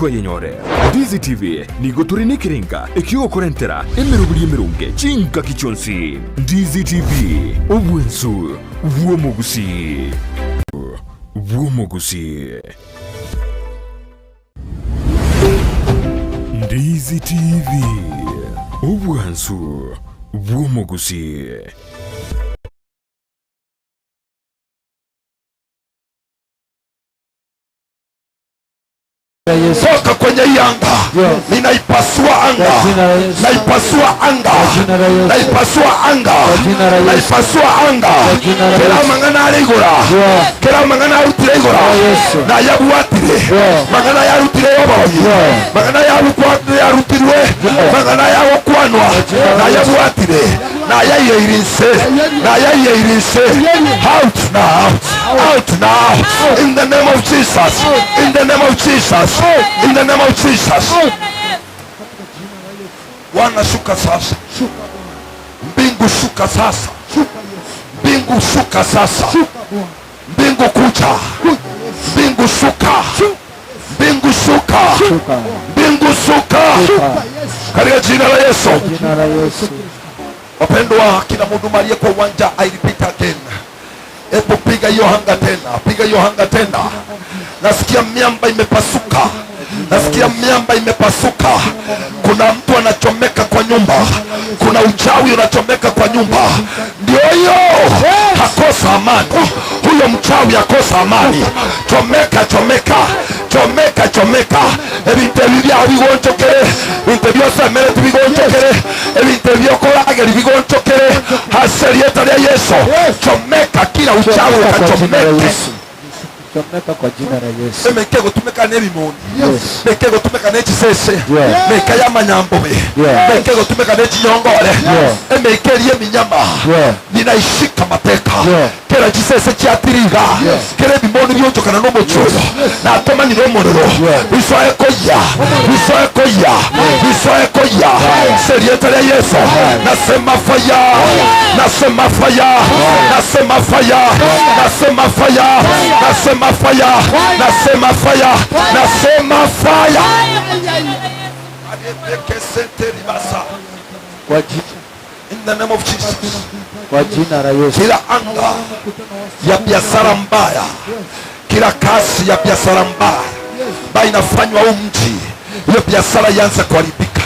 Goika oyenyore. Ndizi TV nigo tore nekerenga ekiogokorentera emeroberi emeronge chingaki chionsi. Ndizi TV, obwensu bw'omogusii. Bw'omogusii. Ndizi TV, obwansu bw'omogusii. Toka kwenye hii anga, ninaipasua anga, naipasua anga, naipasua anga, naipasua anga. Kera amang'ana are igora, kera amang'ana arutire igora, nayabwatire mang'ana yarutire y'oborogi, mang'ana yarukwa- yarutirwe, mang'ana yagokwanwa, nayabwatire, nayaiyeire inse, nayaiyeire inse. Out now, out now, in the name of Jesus, in the name of Jesus, in the name of Jesus. Bwana shuka sasa, mbingu shuka sasa, mbingu shuka sasa, mbingu kuja, mbingu shuka, mbingu shuka, mbingu shuka katika jina la Yesu. Jina la Yesu. Wapendwa, kila mhuduma aliye kwa uwanja, I repeat again, hebu piga hiyo hanga tena, piga hiyo hanga tena. Nasikia miamba imepasuka, nasikia miamba imepasuka. Kuna mtu anachomeka kwa nyumba, kuna uchawi unachomeka kwa nyumba. Ndio hiyo, hakosa amani huyo mchawi, akosa amani. Chomeka, chomeka, chomeka, chomeka. Ebinto ebi biao bigonchokere, ebinto biosemereti bigonchokere, ebinto ebiokorageri bigonchokere ase erieta ria Yeso. Chomeka kila uchawi Chomeka kwa jina la ukachomeke. Yesu. Chomeka kwa jina la Yesu. Emeke egotumeka nebimoni Yes. meke egotumeka nechisese Yeah. meke y'amanyambobe Yeah. meke egotumeka nechinyongore Yeah. emeke eria eminyama Yeah. ninaishika mateka Yeah. kera chisese chiatiriga kera ebimoni bionchokana nomochie oyo natomanire omorero bisoe koyia bisoe koyia bisoe koyia ase erieta ria Yeso nasema fire nasema fire nasema fire nasema fire nasema fire nasema fire nasema fire Arebekesenteribasa. Kwa jina, In the name of Jesus. kwa jina la Yesu. Kila anga ya biashara mbaya, kila kazi ya biashara mbaya ambayo inafanywa huu mji, hiyo biashara ianze kuharibika.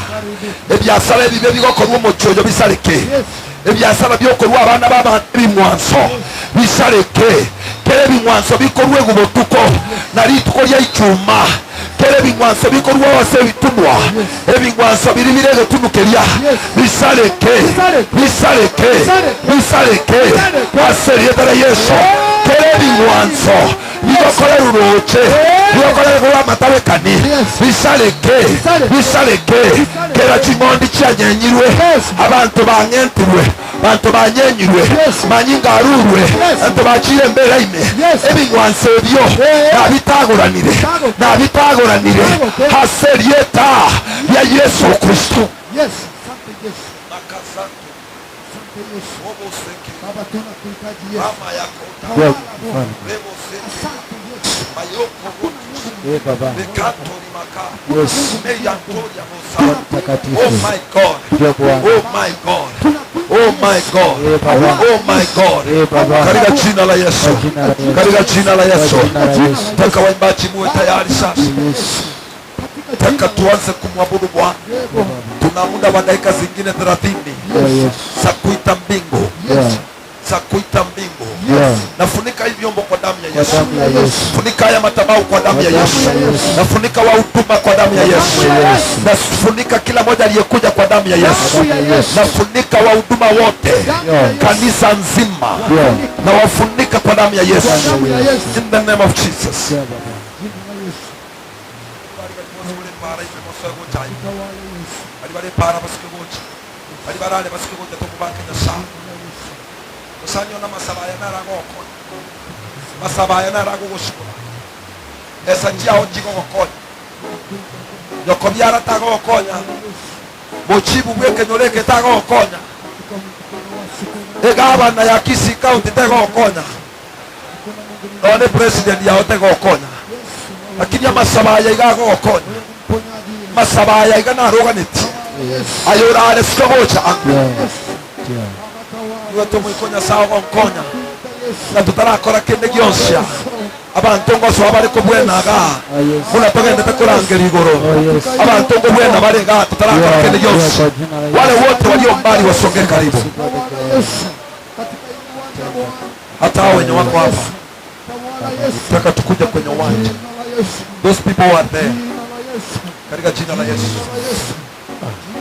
Ebiasara ebibe bigokorwa omochie oyo bisareke. Ebiasara biokorwa abana b'abanto ebing'wanso bisareke. Kera ebing'wanso bikorwa botuko na rituko ria Ijumaa kera ebing'wanso bikorwa ase ebitunwa, ebing'wanso biria bire egetunu keria bisareke, bisareke, bisareke ase erieta ria Yeso. Kera ebing'wanso bigokorerwa roche, bigokorerwa korwa amatabekani, bisareke, bisareke. Kera ching'ondi chianyenyirwe, abanto bang'entirwe, Abanto banyenyirwe, amanyinga arurwe, abanto bachiire embera ime, ebing'wanso ebio nabitagoranire, nabitagoranire ase erieta ria Yeso Kristo. Eh, Baba. Yes. Roho Mtakatifu. Oh my God. Ndio Bwana. Oh my God. Oh my God. Eh, Baba. Oh my God. Eh, Baba. Katika jina la Yesu. Kwa jina la Yesu. Katika jina la Yesu. Kwa jina la Yesu. Nataka waimbaji muwe tayari sasa. Yesu. Nataka tuanze kumwabudu Bwana. Tuna muda wa dakika zingine 30 Ndio Yesu. za kuita mbingu, Yeah. za kuita mbingu. Yeah. Nafunika hivi vyombo kwa damu ya Kwa Yesu. damu ya Yesu. Funika haya madhabahu kwa damu ya Kwa Yesu. damu ya Yesu. Nafunika wahuduma kwa damu ya Yesu. ya Yesu. Nafunika kila mmoja aliyekuja kwa damu ya Yesu. Kwa damu ya Yesu. Nafunika wahuduma wote, Yeah. kanisa nzima, Yeah. nawafunika kwa damu ya Yesu. damu ya Yesu. In the name of Jesus. Yeah, Baba. Mosani one amasabo aya naro agogokonya, amasabo aya naro agogosibora, besa chiao nchigogokonya, nyoko biara tagogokonya, mochibu bw'ekenyoro eke tagogokonya, egavana ya Kisii County tegogokonya, nonye president yao tegogokonya. Lakini amasabo aya iga agogokonya. Amasabo aya iga naroganetie. Aye orare sika gocha ang'e. Yes. Yeah. Nigo tomoika o Nyasae ogonkonya ng'a totarakora kende gionsi aa. Abanto ngosoa bare kobwena igaa, buna togendete korangeria igoro. Abanto nkobwena bare igaa totarakora kende gionsi. Wale wote walio mbali wasonge karibu. Hata hao wenye wako hapa nataka tukuje kwenye uwanja. Those people who are there, katika jina la Yesu.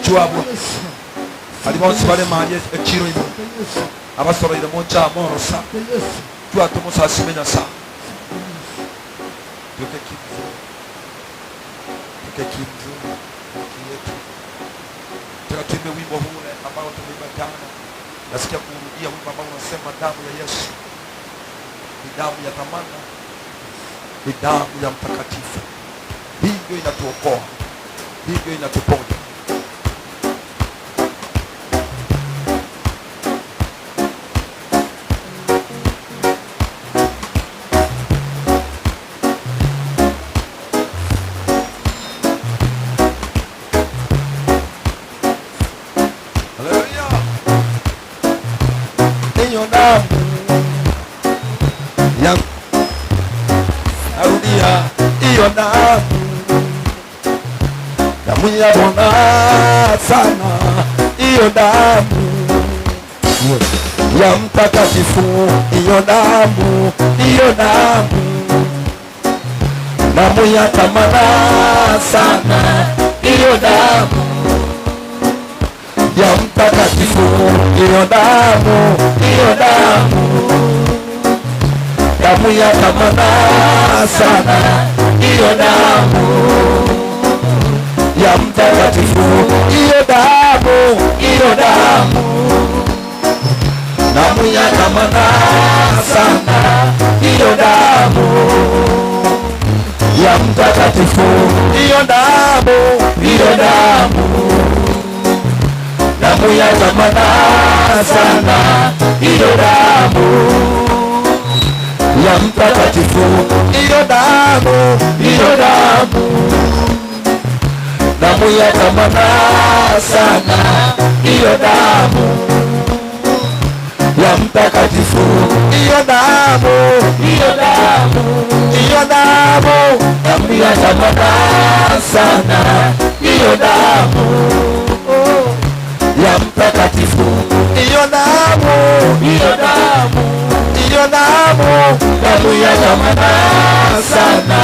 Chuabwa ali bonsi bare mari echiro ime abasoroire moncha amorosa chua tomosasime Nyasaye tuke kimzu tuke kimzu haki yetu. Nataka tuimbe wimbo huu ambao tumeimba jana. Nasikia kurudia wimbo ambao unasema damu ya Yesu ni damu ya thamani, ni damu ya mtakatifu. Hii ndio inatuokoa, hii ndio inatuponya. Haleluya. Hiyo damu ya narudia, hiyo damu damu ya Bwana sana, hiyo damu ya mtakatifu, hiyo damu, hiyo damu, damu ya thamani sana, hiyo damu ya mtakatifu, hiyo damu, hiyo damu, damu ya thamani sana, hiyo damu ya mtakatifu, hiyo damu, hiyo damu, damu ya thamani sana, hiyo damu ya mtakatifu, hiyo damu, hiyo damu, damu ya thamani sana, hiyo damu ya mtakatifu, hiyo damu, hiyo damu, damu ya thamani sana, hiyo damu ya mtakatifu, hiyo damu, hiyo damu, hiyo damu, damu ya thamani sana, hiyo damu ya mtakatifu, hiyo damu, hiyo damu, hiyo damu, damu ya thamani sana,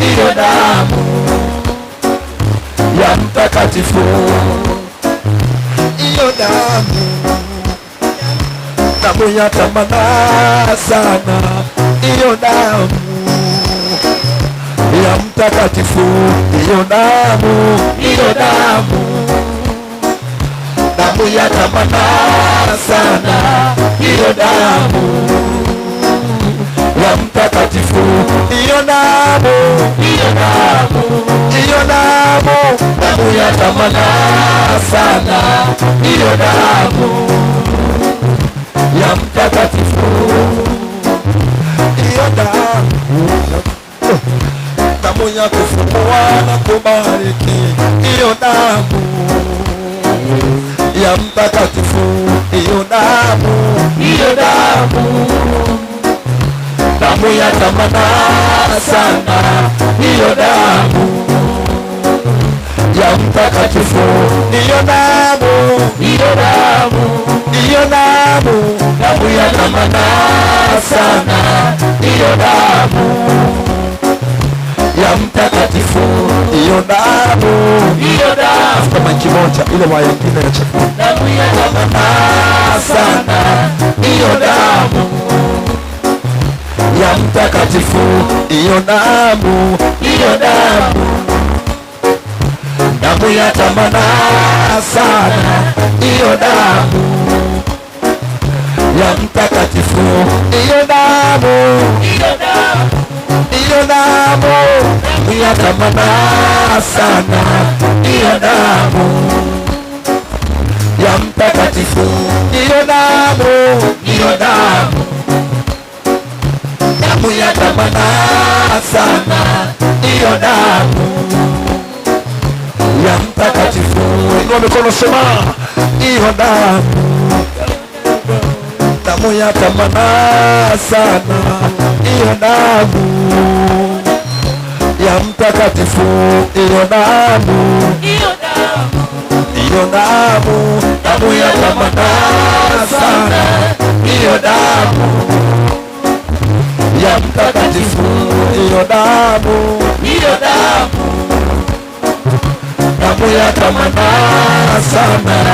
hiyo damu ya mtakatifu, hiyo damu, damu ya thamani sana, hiyo damu ya mtakatifu, hiyo damu, hiyo damu, damu ya thamani sana, hiyo damu ya mtakatifu, hiyo damu, hiyo damu, hiyo damu, damu ya thamani sana, hiyo damu ya mtakatifu, hiyo damu, damu ya kufungua na kubariki, hiyo damu ya mtakatifu, hiyo damu, hiyo damu, damu ya thamani sana, hiyo damu ya mtakatifu, hiyo damu, hiyo damu, hiyo damu, damu ya thamani sana, hiyo damu ya mtakatifu, hiyo damu, hiyo damu. Kama kimoja ile waya nyingine ya chakula, damu ya thamani sana, hiyo damu ya mtakatifu, hiyo damu, hiyo damu, damu ya thamani sana, hiyo damu ya mtakatifu, hiyo damu, hiyo damu, hiyo damu, damu ya thamani sana, hiyo damu ya mtakatifu, hiyo damu, hiyo damu, damu ya thamani sana, Hiyo damu ya mtakatifu. Inua mikono, sema hiyo damu, damu ya thamani sana, hiyo damu ya mtakatifu, hiyo damu, hiyo damu, damu ya thamani sana, hiyo damu ya mtakatifu, hiyo damu, hiyo damu, damu ya thamani sana,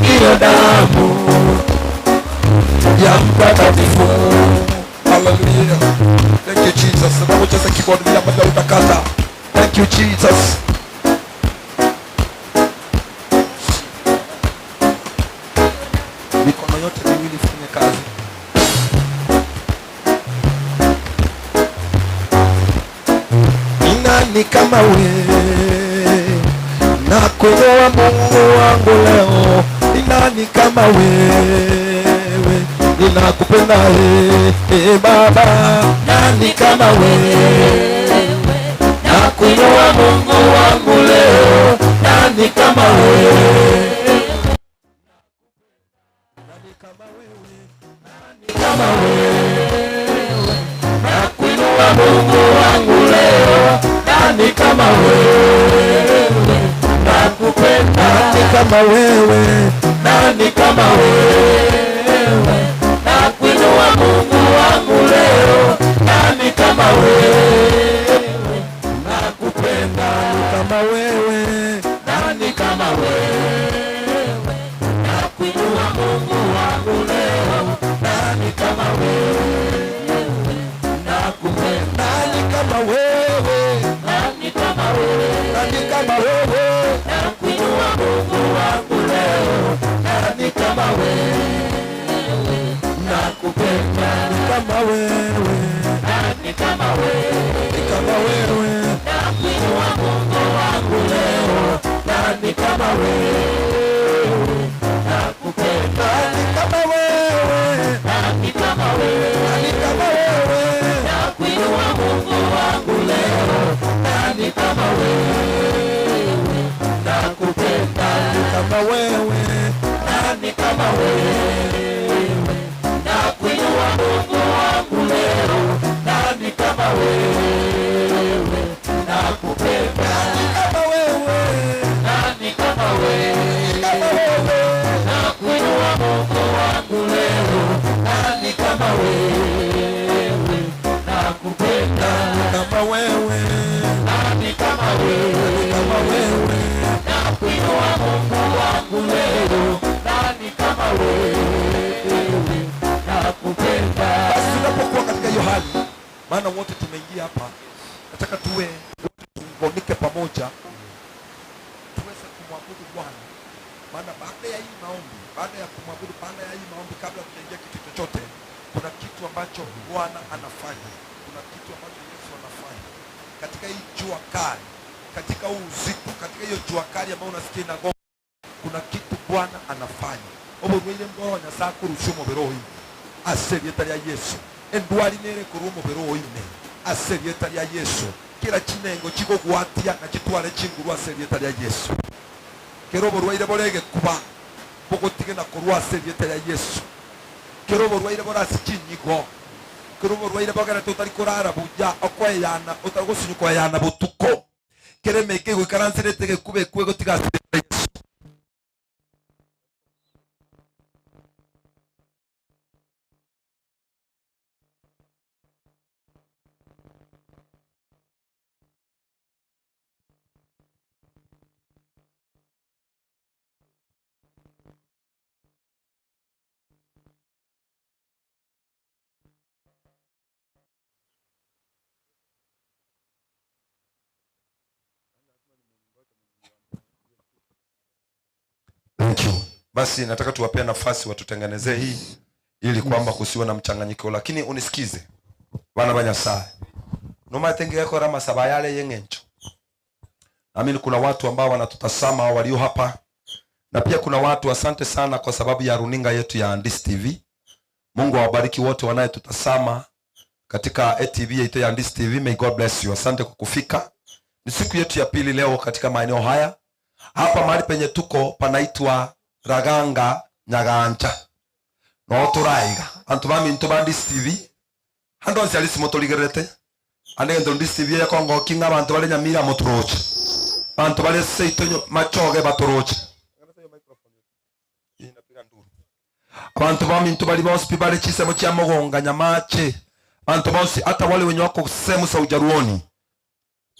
hiyo damu ya mtakatifu. Hallelujah. Thank you Jesus. Unapocheza keyboard bila ambavyo utakata. Thank you Jesus. Mikono yote miwili ifanye kazi. Ni nani kama wewe? Na kuinua Mungu wangu leo, ni nani kama wewe? Ninakupenda eh, Baba, nani kama wewe? Na kuinua Mungu wangu leo, nani kama wewe? Nani kama wewe? Nani kama wewe? Na kuinua Mungu wangu leo, nani kama wewe? Nakupenda, nani kama wewe? Nani kama wewe? Nakuinua Mungu wangu leo, nani kama wewe? Nakupenda, nani kama wewe? Nani kama wewe? Nakuinua Mungu wangu leo, nani kama wewe? Nakupenda, nani kama wewe? Nani kama wewe? Nani kama wewe? Nakuinua Mungu wangu leo, nani kama wewe? Nakupenda, nani kama wewe? Nani kama wewe? Nani kama wewe? Nakuinua Mungu wangu leo, nani kama wewe? Nakupenda, nani kama wewe? Nani kama wewe? Nani kama wewe? Nakuinua Mungu wangu leo, nani kama wewe? Nakupenda, nani kama wewe? Nani kama wewe? Nakuinua Mungu wangu leo, nani kama wewe? Nakupenda, nani kama wewe? Nani kama wewe? Kama wewe? Nakuinua Mungu wangu leo, nani kama wewe? Nakupenda, nani kama wewe? Nani kama wewe? Kama wewe? Nakuinua Mungu wangu leo, nani kama wewe? Nakupenda. Basi tunapokuwa katika hiyo hali, maana wote tumeingia hapa, nataka tuwe wote tuunganike pamoja, tuweze kumwabudu Bwana. Maana baada ya hii maombi, baada ya kumwabudu, baada ya hii maombi, kabla tujaingia kitu chochote, kuna kitu ambacho Bwana anafanya, kuna kitu ambacho Yesu anafanya katika hii jua kali, katika huu uzito, katika hiyo jua kali ambayo unasikia inagonga, kuna kitu Bwana anafanya. Oborwaire mboro Nyasaye akorusia omobere oime ase erieta ria Yesu. Endwari nere korwa omobere oime ase erieta ria Yesu. Kera chinengo chigogwatia na chitware chinguru ase erieta ria Yesu. Kera oborwaire bore egekuba bogotige na korwa ase erieta ria Yesu. Kera oborwaire bore ase chinyigo, kera oborwaire bogerete otari korara buya, okoeyana otari gosinywa koeyana botuko, kera emeika egoikaranserete egekuba ekwe egotiga ase erieta ria Yesu. Thank you. Basi nataka tuwapee nafasi watutengenezee hii ili kwamba kusiwe na mchanganyiko, lakini unisikize bana ba Nyasaye nomatengekora masaba yale yeng'encho. Naamini kuna watu ambao wanatutazama walio hapa na pia kuna watu, asante sana kwa sababu ya runinga yetu ya Andis TV. Mungu awabariki wote wanayetutazama katika ATV yetu ya Andis TV. May God bless you. Asante kwa kufika. Ni siku yetu ya pili leo katika maeneo haya. Hapa mahali penye tuko panaitwa Raganga Nyaganja. No turaiga. Bantu baminto ba Ndisi TV. Ande onsi aria simotorigererete. Ande egento Ndisi TV ekongokia ng'a abanto bare Nyamira motoroche. Abanto bare seito Machoge batoroche. Abanto baminto baria bonsi pi bare chinsemo chia mogonga nyamache, abanto bonsi hata wale wenye wako sehemu za Ujaruoni,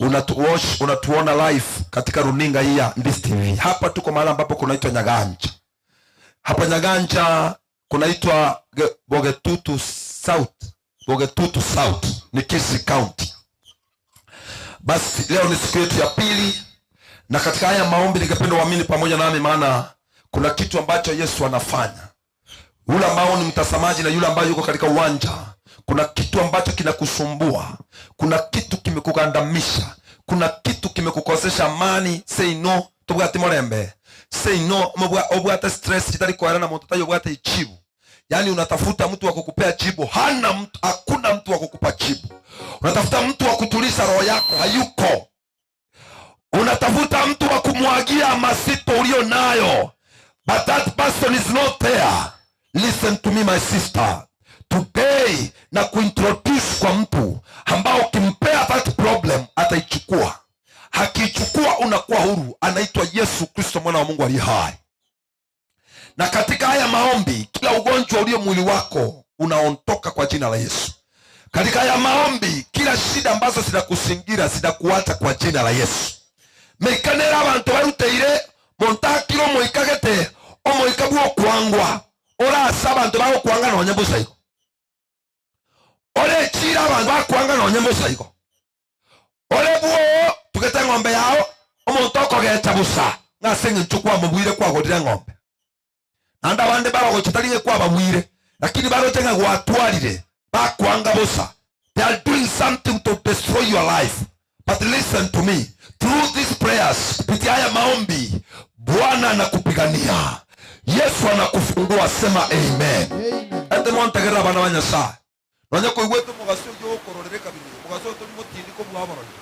unatuwatch, unatuona live katika runinga hii ya Ndisi TV. Hapa tuko mahali ambapo kunaitwa Nyaganja. Hapa Nyaganja kunaitwa Bogetutu South. Bogetutu South ni Kisii County. Basi leo ni siku yetu ya pili, na katika haya maombi ningependa uamini pamoja nami, maana kuna kitu ambacho Yesu anafanya. Yule ambao ni mtazamaji na yule ambaye yuko katika uwanja, kuna kitu ambacho kinakusumbua, kuna kitu kimekugandamisha, kuna kitu kimekukosesha amani. Say no tobwati morembe, say no obwate stress chitari koera na muntu tayo obwate ichibu. Yaani unatafuta mtu wa kukupea jibu, hana mtu, hakuna mtu wa kukupa jibu. Unatafuta mtu wa kutuliza roho yako, hayuko. Unatafuta mtu wa kumwagia masito ulio nayo, but that person is not there. Listen to me my sister, today na kuintroduce kwa mtu ambao ukimpea that problem ataichukua. Akiichukua unakuwa huru. Anaitwa Yesu Kristo, mwana wa Mungu aliye hai. Na katika haya maombi, kila ugonjwa ulio mwili wako unaondoka kwa jina la Yesu. Katika haya maombi, kila shida ambazo zinakuzingira zinakuacha kwa jina la Yesu. Meikanera abantu baruteire montakire omoikagete omoika bw'okwangwa orase abanto bagokwanga nonye bosa igo orechire abanto bakwanga nonye bosa igo ore bwoo tugete eng'ombe yao omonto okogecha bosa ng'a ase eng'encho kwamobwire kwagorire eng'ombe naende abande barogocha tari ng'a kwababwire lakini baroche ng'a gwatwarire bakwanga bosa. They are doing something to destroy your life. But listen to me, through these prayers, kupitia haya maombi, Bwana anakupigania, Yesu anakufungua. Sema amen. Amen. Ete montegerera abana ba Nyasaye, nonya koigwete omogaso oyio okororera ekabini, omogaso oyo tori motindi kobua oborogi.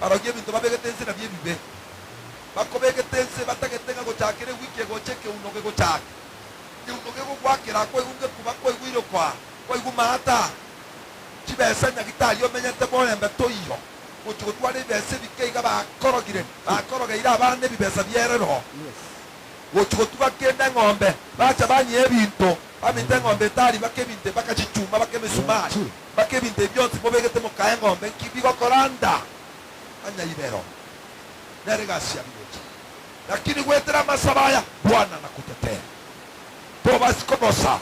Barogi ebinto babegete ense nabio ebibe. Bakobegete ense batagete ng'a gochakera ewiki egocha ekeuno gegochaka. Ekeuno gegogoakera kwaigwa ngekuba kwaigwa ire kwaigwa maata. Chibesa nyagitari omenyete morembe toiyo. Gochia gotwara ebesa ebike iga bakorogire, bakorogeire abana ebibesa bierero. Gochia gotuga kende eng'ombe, bacha banyia ebinto, baminto eng'ombe etari baka ebinto baka chichuma baka emesumari, baka ebinto ebi bionsi mobegete mokae eng'ombe nki bigokora nda? Anyaibero. Nere egasi ya bigocha. Lakini goetera amasabo aya, Bwana anakutetea. Tobasi komosa.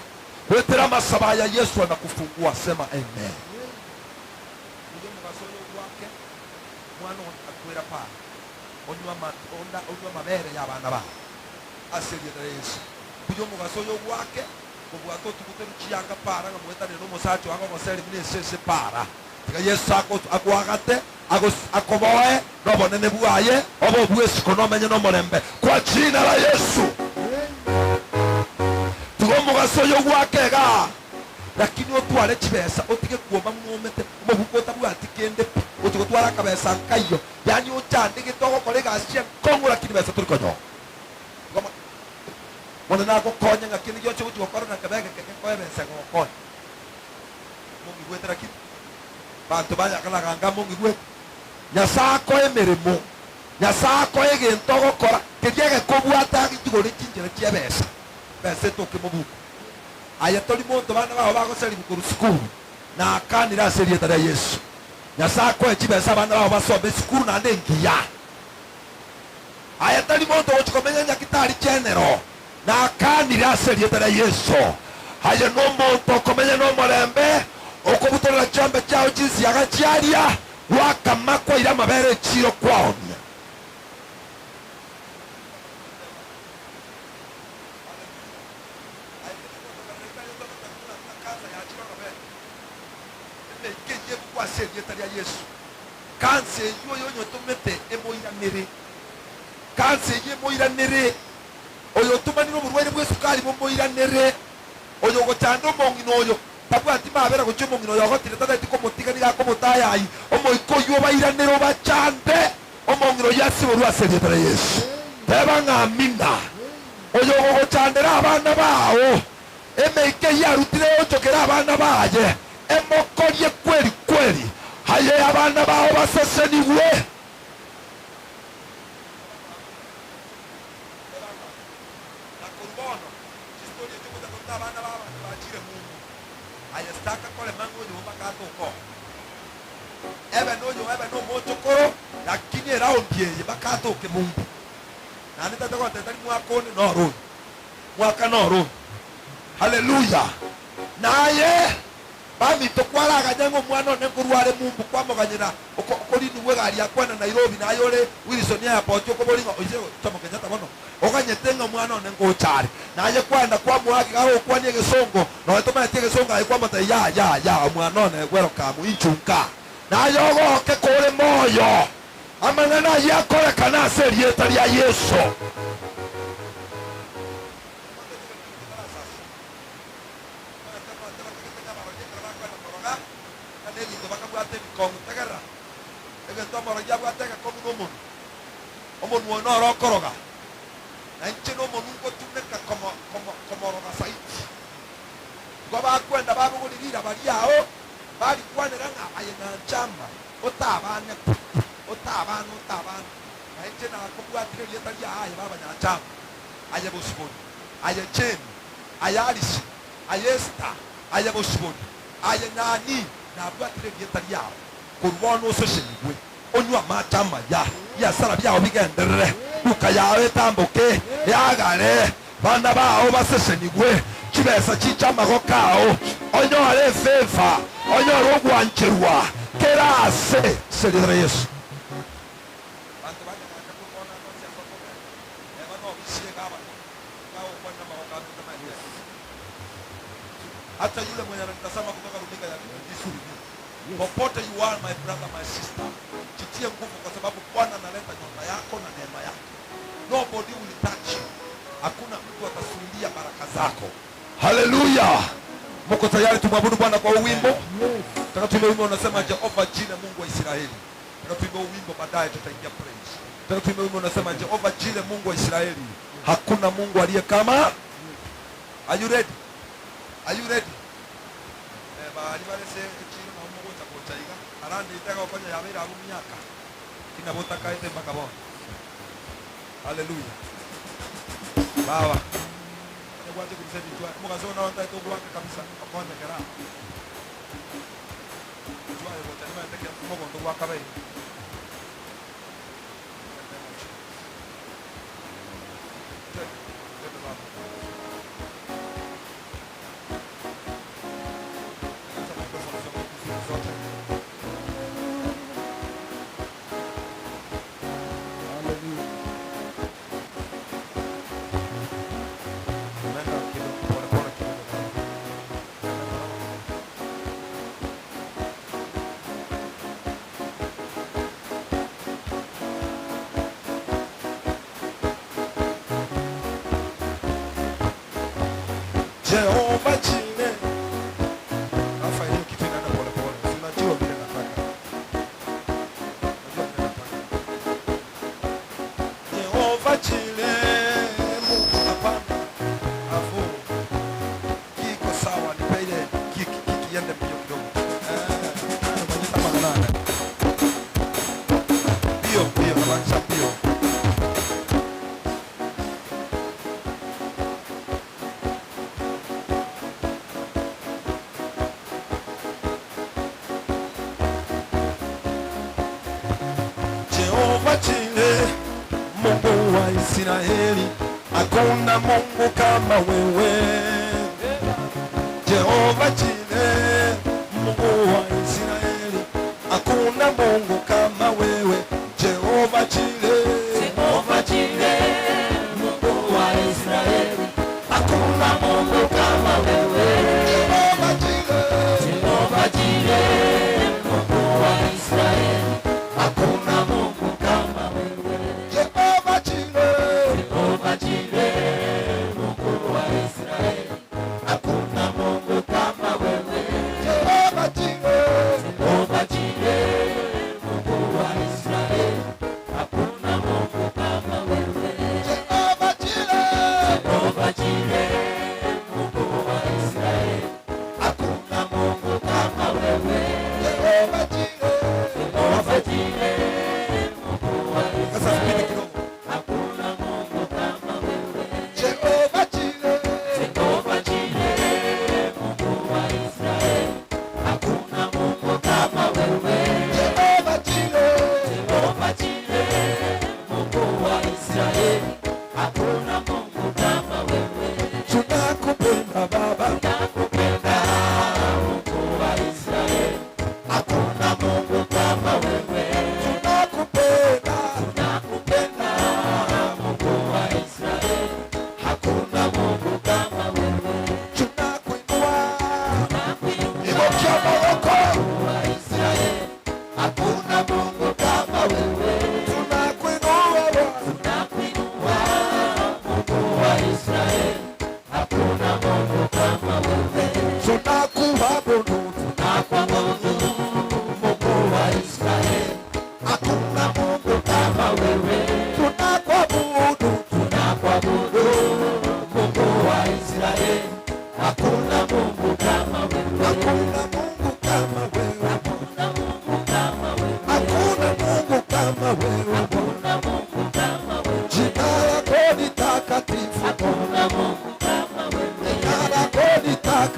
Goetera amasabo aya, Yesu anakufungua. Sema amen. Rigia omogaso oyo ogwake, omwana one akwera para, onywe ama, onda, onywe amabere y'abana bao, ase erieta ria Yesu. Buya omogaso oyo ogwake, kobwate otuguterwe chianga para ng'a moetanire nomosacha oo agogoseri buna esese para. Tiga Yeso agoagate, akoboe nobonene bwaye, obe obwesiko nomenye nomorembe kwa jina la Yesu. Tiga omogaso oyo ogwake igaa, lakini otware chibesa, otige kuoma buna omete, omobuko otabwati kende pi, gochia gotwara akabesa nkaiyo, yaani ochandegete ogokora egasi enkong'u lakini besa tori konyora. Igo Omonene agokonye ng'a kende gionsi ogochia gokora nakebe egeke gekoe ebesa egogokonya. Mong'igwete lakini banto ba Nyakalaganga mong'igwete. Nyasae akoe emeremo, Nyasae akoe egento ogokora keria egekobwate agechigore chinchera chi'ebesa, ebesa etoke mobuko. Aye tori monto bana bao bagoseriwu korwa sukuru, nakanire ase erieta ria Yeso. Nyasae akoe chibesa abana bao basome esukuru naende engiya. Aye tari monto ogochia komenya nyagitari chenero, nakanire ase erieta ria Yeso. Aye nomonto okomenya nomorembe, okobutorera chiombe chiao chinsiaga chiaria, gwakama kwaira amabere echiiro kwaonia. Kansa eyio oyonyotomete emoiranere, kansa eyio emoiranere, oyotomanire oborwaire bw'esukari bomoiranere, oyogochanda omong'ina oyo. Tabwati mabera gochia omong'ina oyo ogotire tatageti komotiga nigo akomotayayi omoika oyio obairanere obachande omong'ina oyio asiborwe ase erieta ria Yesu. Teba ng'a amina. Oyo ogogochandera abana bao emeika eyio arutire eonchokere abana baye emokorie kweri kweri aye abana bao basesenigwe. Na korwa bono chistori echio gocha koruta abana b'abanto bachire ng'umbu. Aye sitaka korema ng'a oyomo mpaka atoke oo. Ebe noyo ebe nomochokoro, lakini eraundi eye mpaka atoke mumbu. Naende tata goteba tari mwaka one noro oyo, mwaka noro oyo. Haleluya! Naye baminto kwaraganya ng'a omwana one nkorwa are mumbu kwamoganyera oko okorinigwa egari akwana Nairobi naye ore Wilson Airport okoboria ng'a oise Jomo Kenyatta bono oganyete ng'a omwana one ngocha are naye kwaenda kwamoa iga agokwania egesongo nonya tomaeti egesongo aye kwamotebia ya ya ya omwana one welcome inchu nka naye ogoke kore moyo amang'ana ayio akorekane ase erieta ria Yeso. Egento omorogi abwate egekong'u nomonwa, omonwa oyo noro okoroga, na inche nomonwa ngotumeka komoroga zaidi. Igo bakwenda babogorie riraba riao, barikwanera ng'a aye nanchama, otabane pi, otabane, otabane, na inche nakobwatire erieta riao aye baba Nyanchama, aye Bosibori, aye Jane, aye Alice, aye Esther, aye Bosibori, aye nani, nabwatire erieta riao. Korwa bono osesenigwe, onywe amache amaya, ebiasara biao bigenderere, duka yao etamboke, eagare, bana bao basesenigwe, chibesa chiche amagoko ao, onyore efeva, onyore ogwancherwa kera aase ase erieta ria Yeso. Abanto ba Nyagaka korwa bono ande onsi ase okogenda, neba nobisi egabana, iga agokwanera amagoko abo etamaeti aya. Hata yule mwenye ananitazama kutoka runinga ya Vizuri Popote you are my brother my sister, jitie nguvu kwa sababu Bwana analeta nyota yako na neema yake. Nobody will touch you. Hakuna mtu atasuilia baraka zako. Haleluya! Mko tayari tumwabudu Bwana kwa huu wimbo? Nataka tuimbe wimbo unasema Jehova Jire, Mungu wa Israeli. Nataka tuimbe huu wimbo, baadaye tutaingia praise. Nataka tuimbe wimbo unasema Jehova Jire, Mungu wa Israeli, hakuna Mungu aliye kama. Are you ready? Are you ready? Eh, baria bare ase echiiro nabo mogocha gocha iga, arande tegokonya yabeire abwo miaka, ki nabo otakaete mpaka bono. Haleluya. Baba, onye gwacha korusia ebinto aya, omogaso oyo noro ntaete ogoaka kabisa, okonyekera aa. Inchuo aye gocha nimaete ki omogondo gwakabeire. In the name of Jesus. Twende, twende baba. Jehova Jireh. Rafa, hiyo kitu inaenda polepole. Si unajua vile nataka. Unajua vile nataka. Jehova Jireh, Mungu hapana. Afu kiko sawa, nipe ile kiki kiki iende mbio kidogo. Eh, namaanisha manane. Mbio mbio, namaanisha mbio. Jehova Jireh, Mungu wa Israeli, hakuna Mungu kama wewe. Jehova Jireh, Mungu wa Israeli, hakuna Mungu kama wewe. Jehova Jireh, Jehova Jireh, Mungu wa Israeli, hakuna Mungu kama wewe. Jehova Jireh, Jehova Jireh, Mungu wa Israeli, hakuna Mungu kama wewe. Jehova Jireh, Jehova Jireh, Mungu wa Israeli, hakuna Mungu kama wewe.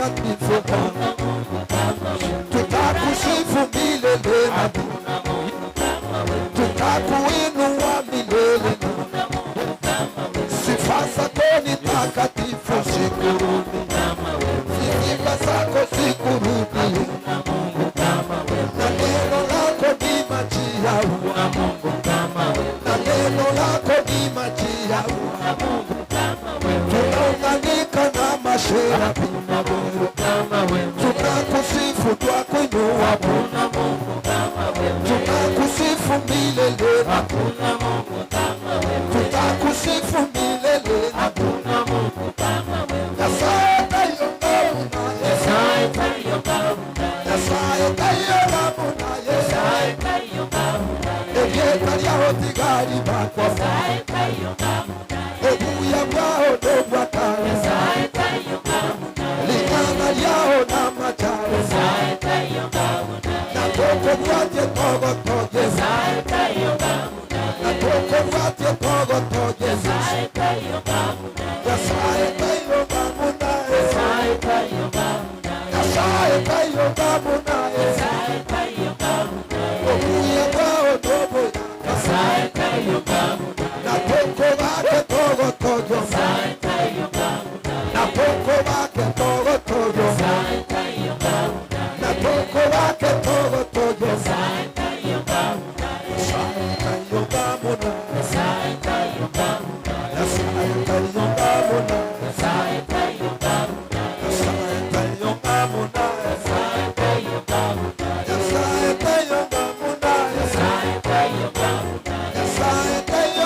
takatifu tutakusifu milele na tutakuinua milele sifa zako ni takatifu sikurudi sifa zako sikurudi na neno lako ni maji ya na neno lako ni maji ya tunaunganika na masherabi tunakusifu twakuinua tunakusifu milele tutakusifu milele Nyasaye Nyasaye tayo ngamunaye Nyasaye tayo ngamunaye Ebyeta lyaho tigari bakwa Obuya bwaho nobwakara Lingana lyaho n'amajaro Natoko bwatye togo toge Natoko bwatye togo toge Nyasaye tayo ngamunaye Nyasaye tayo ngamunaye Obuya bwaho nobwakara Natoko bake togo togo Natoko bake togo togo Natoko bake togo togo Nyasaye tayo ngamunaye Nyasaye tayo ngamunaye Nyasaye tayo ngamunaye Nyasaye tayo ngamunaye Nyasaye tayo ngamunaye Nyasaye tayo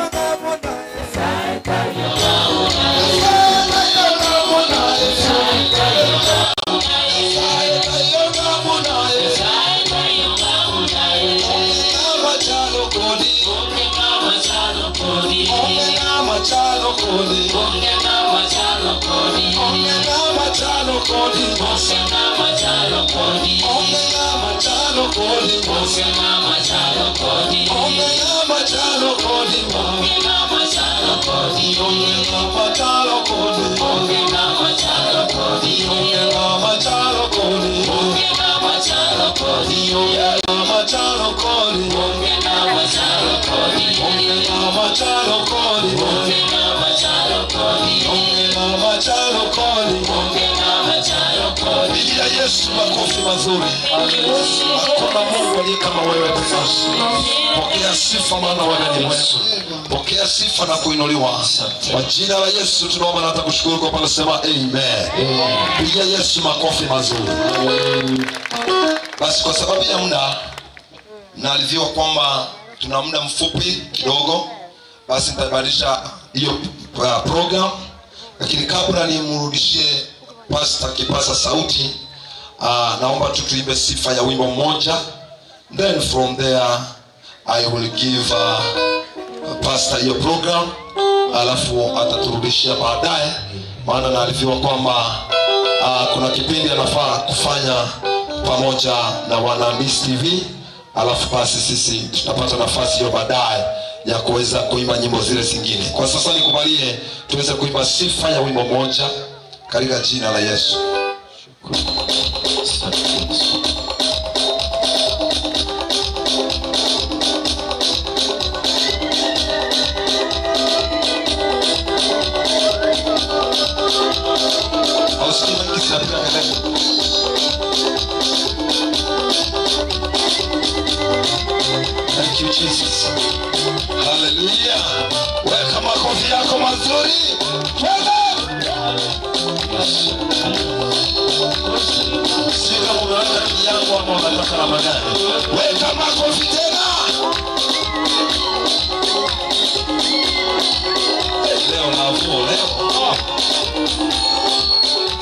Pigia Yesu makofi mazuri. Hakuna Mungu aliye kama wewe Bwana. Pokea sifa maana wewe ni mwema. Pokea sifa na kuinuliwa. Kwa jina la Yesu tunaomba na hata kushukuru kwa pamoja sema amen. Pigia Yesu makofi mazuri. Basi kwa sababu ya muda naarifiwa kwamba tuna muda mfupi kidogo, basi nitabadilisha hiyo program, lakini kabla nimrudishie pasta kipasa sauti, naomba tu tuimbe sifa ya wimbo mmoja, then from there I will give pastor hiyo program, alafu ataturudishia baadaye, maana naarifiwa kwamba kuna kipindi anafaa kufanya pamoja na wana Miss TV, alafu basi sisi tutapata nafasi hiyo baadaye ya kuweza kuimba nyimbo zile zingine. Kwa sasa nikubalie tuweze kuimba sifa ya wimbo mmoja katika jina la Yesu. Hausikii maiki zinapiga kelele? Thank you Jesus. Hallelujah. Weka makofi yako mazuri. Twende. Sio kama umeweka kiyango ama unataka namna gani. Weka makofi tena. Leo nafuu leo.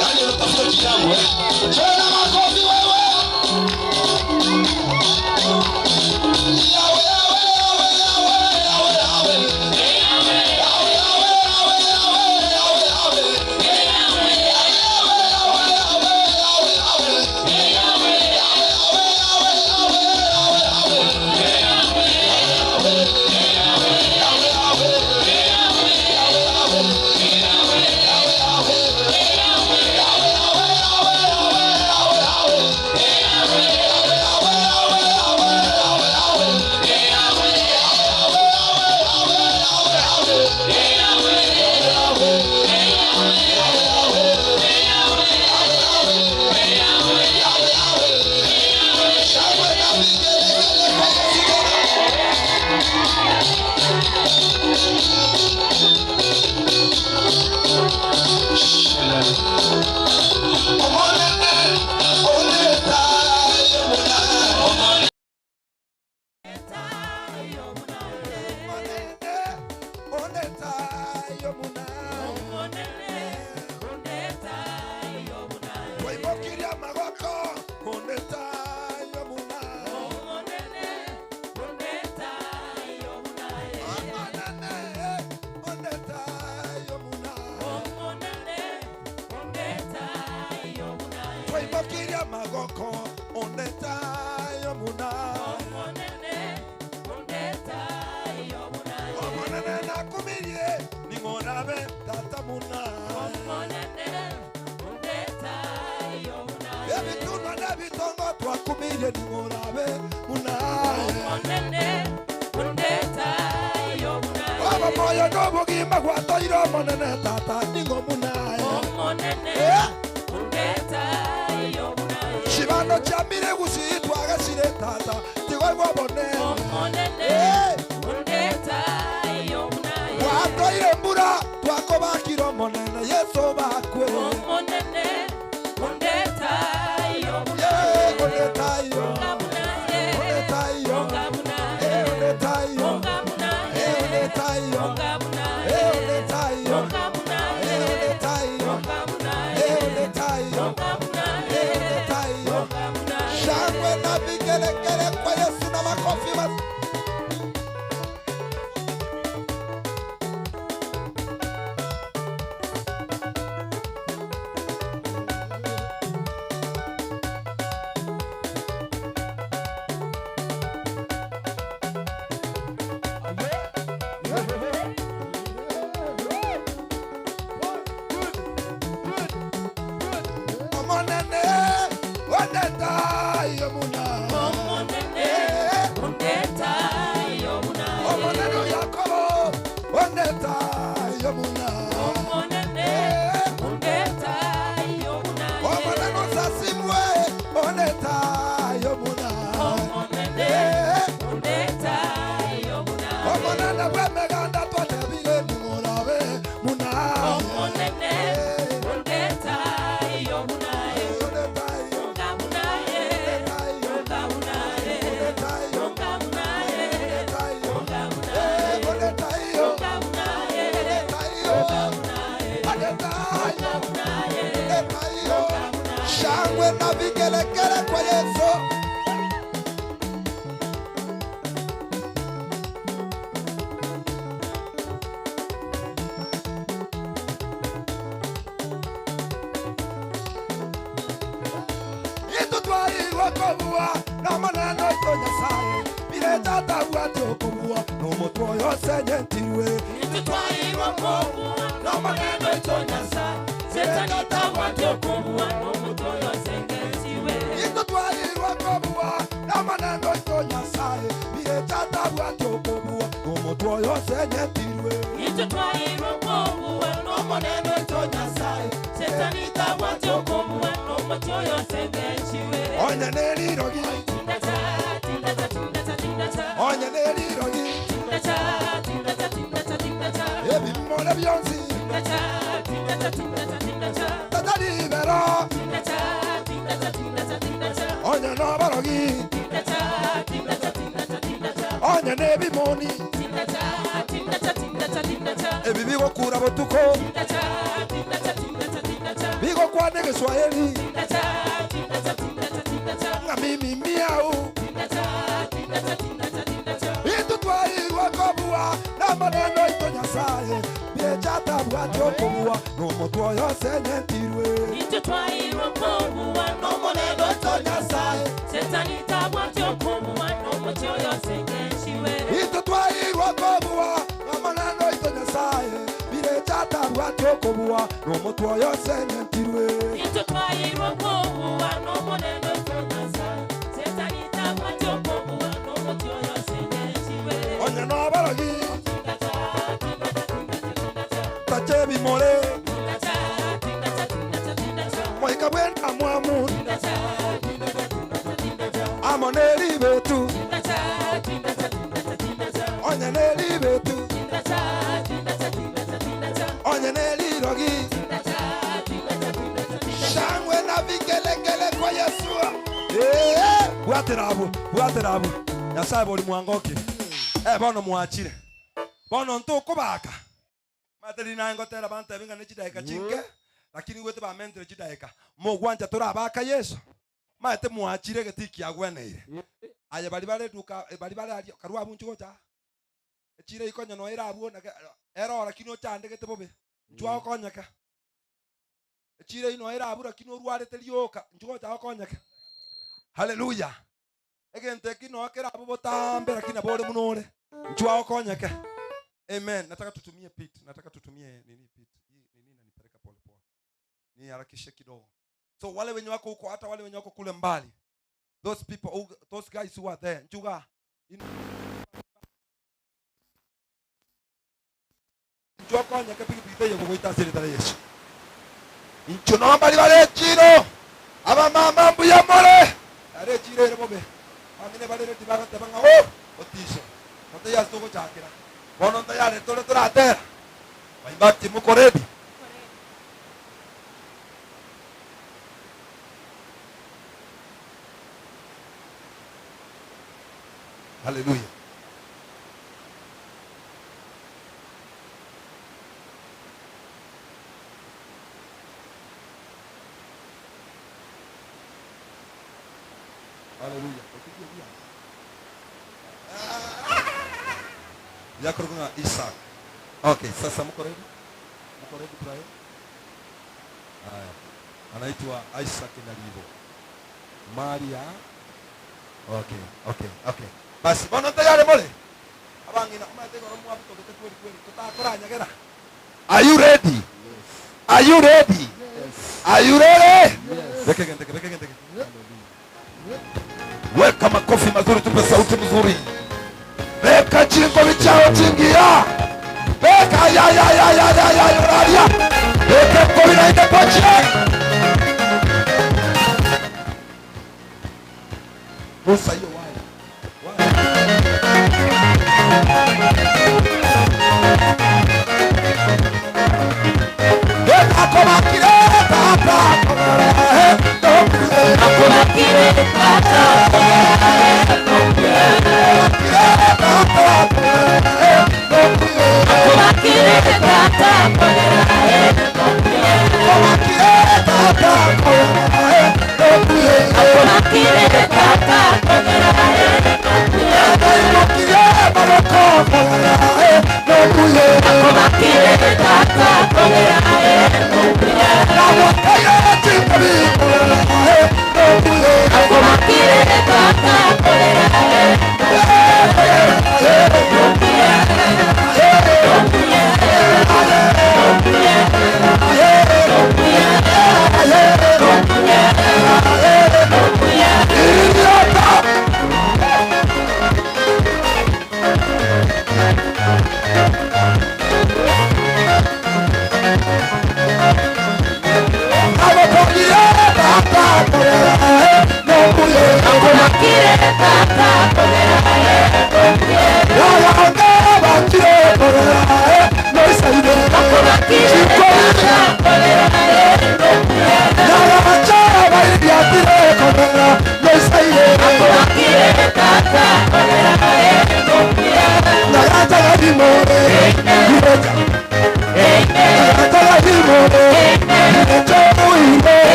Yaani unatafuta kiyango eh? Tena makofi wewe. Yawe, yawe, yawe, yawe, yawe, yawe. Yawe, yawe, yawe, yawe, yawe, yawe. Yawe, yawe, yawe, yawe, yawe, yawe. Twakumirie ning'o orabe tata buna. Omonene onde taiyo buna Ebitunwa nebitongo twakumirie ning'o orabe buna. Omonene onde taiyo buna Obomoyo nobogima gwatoire Omonene tata ning'o buna. Omonene onde taiyo buna Chibando chiamire gusii twagesire tata tigoigwa obonene. Omonene onde taiyo buna Gwatoire mbura twakobakire Omonene Yeso bakwe. Omonene onde taiyo buna Yeah, onde taiyo. Onga buna Onde taiyo. Onga buna Eh, onde taiyo. Onga buna Eh, onde taiyo. Onga buna Eh, onde taiyo. Onga buna Eh, onde taiyo. Onga buna Eh, onde taiyo. Onga buna Eh, onde taiyo. Onga buna Shangwe na vigelegele kwa Yesu na makofi mas Omonene, onde taiyo muna. Omonene onde taiyo buna Omonene Yakobo, onde taiyo muna. Omonene onde taiyo buna Omonene osasimwe, onde taiyo muna. Omonene onde taiyo buna Omonene bw'emeganda twatebire ning'orabe muna. Omonene onde taiyo buna Onde taiyo, Onga buna onde taiyo, Onga buna onde taiyo, Onga buna onde taiyo. Onga buna Eh, onde taiyo, Onga buna onde taiyo, Onga onde taiyo. buna Etayo. Shangwe na vigelegele kwa Yesu. Itu twairwa kobua n'amaneno ito Nyasaye biretatagwa tokobua n'omotwe oyo osenyetirwe Nitutwairwa kobuwa n'omuneno ekyo Nyasaye Setani tabwate okobuwa n'omuntu oyo osengetiwe Itu twairwa kobua n'amaneno ito Nyasaye biretatagwa tokobua n'omotwe oyo osenyetirwe Nitutwairwa kobuwa n'omuneno ekyo Nyasaye Setani tabwate okobuwa n'omuntu oyo osengetiwe Onye n'erirogi Tindacha, tindacha, tindacha, tindacha onye n'erirogi Tindacha, tindacha, tindacha, tindacha ebimole byonsi Tindacha, tindacha, tindacha, tindacha tataribero Tindacha, tindacha, tindacha, tindacha onye n'oborogi Tindacha, tindacha, tindacha, tindacha onye n'ebimoni Tindacha, tindacha, tindacha, tindacha ebi bigokura botuko Tindacha, tindacha, tindacha, tindacha bigokwana egeswahili Tindacha, tindacha, tindacha, tindacha ng'a mimi miau Tindacha, tindacha, tindacha, tindacha itu twairwa kobua n'amaneno ito Nyasaye biechatabwate okobua n'omotwe oyo osenyetirwe Itwe twairwa kobuwa n'omuneno ito Nyasaye Setani tabwate okobuwa n'omuti oyo osengeshiwe itu twairwa kobua n'amaneno ito Nyasaye birechatabwate okobua n'omotwe oyo osenyetirwe Itwe twairwa kobuwa n'omuneno Nyasaye Setani tabwate okobuwa n'omuti oyo osengeshiwe onye n'oborogi Tindacha, tindacha, tindacha, tindacha tache ebimore Tindacha, tindacha, tindacha, tindacha moika bwenda mwamu Tindacha, tindacha, tindacha, tindacha amo n'eribetu Tindacha, tindacha, tindacha, tindacha onye n'eribetu Tindacha, tindacha, tindacha, tindacha onye n'erirogi Tindacha, tindacha, tindacha, tindacha shangwe na vigelegele kwa Yesua Eh, bwatera abwo bwatera abwo Nyasaye bori mwangoki eh bono mwachire bono ntokobaka materi nangotera bantebe ng'a ne chidaeka chinke lakini gwete bamentere chidaeka mogwancha torabaka Yesu maete mwachire geti kiagweneire aye bari bare duka bari bare ario karwa abunchi gocha echire ikonya no era abwo era lakini ochandegete bobe nchwa okonyeka echire ino era abwo lakini orwarete rioka nchwa okonyeka haleluya egento eki no kera abo botambe lakini abore munore nchwa okonyeka. Amen. Nataka tutumie pit, nataka tutumie nini pit. Hii nini inanipeleka pole pole. Niharakishe kidogo. So wale wenye wako huko, hata wale wenye wako kule mbali. Those people who, those guys who are there. Njuga. Njokonya pikipiki teiyo gogoita ase erieta ria Yesu. Inchuo nombari bare echiro, abamama mbuya more, are echiro ere bobe. Abang'ina bare ready bagoteba ng'a oh, otiso, totaiyo ase togochakera, bono ntayare tore toratera. Baimba moko ready? Haleluya. Haleluya. Yakorwa ng'a Isaac. Okay, sasa mko ready? Mko ready Brian? Haya. Anaitwa Isaac Nalivo. Maria. Okay, okay, okay. Basi bono tayari more. Abang'ina omanyete igoro mwabutogete kweri kweri totakoranyagera. Are you ready? Are you ready? Are you ready? Beke genteke, beke genteke. Weka makofi mazuri, tupe sauti mzuri. Weka chingo vichao chingia. Weka ya ya ya ya ya ya ya ya. Weka kobi na inde poche. Musa hiyo waya. Waya. Weka komakire tata Akobakire tata Akobakire tata Akobakire tata Akobakire tata Akobakire tata Akobakire tata Akobakire tata Akobakire tata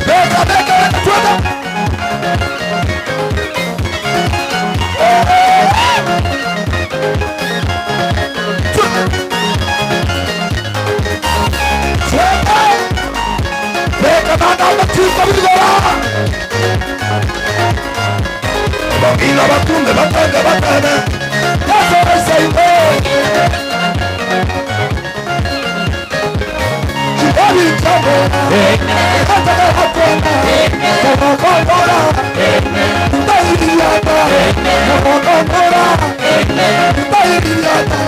Beka, beka, beka, twende. Twende. Beka bana amatiko bigora. Bangina batunde batende batende. Yesu asaide. Kibali chamo. Kataka hatwana. Kama Ndairiata. Kama Ndairiata.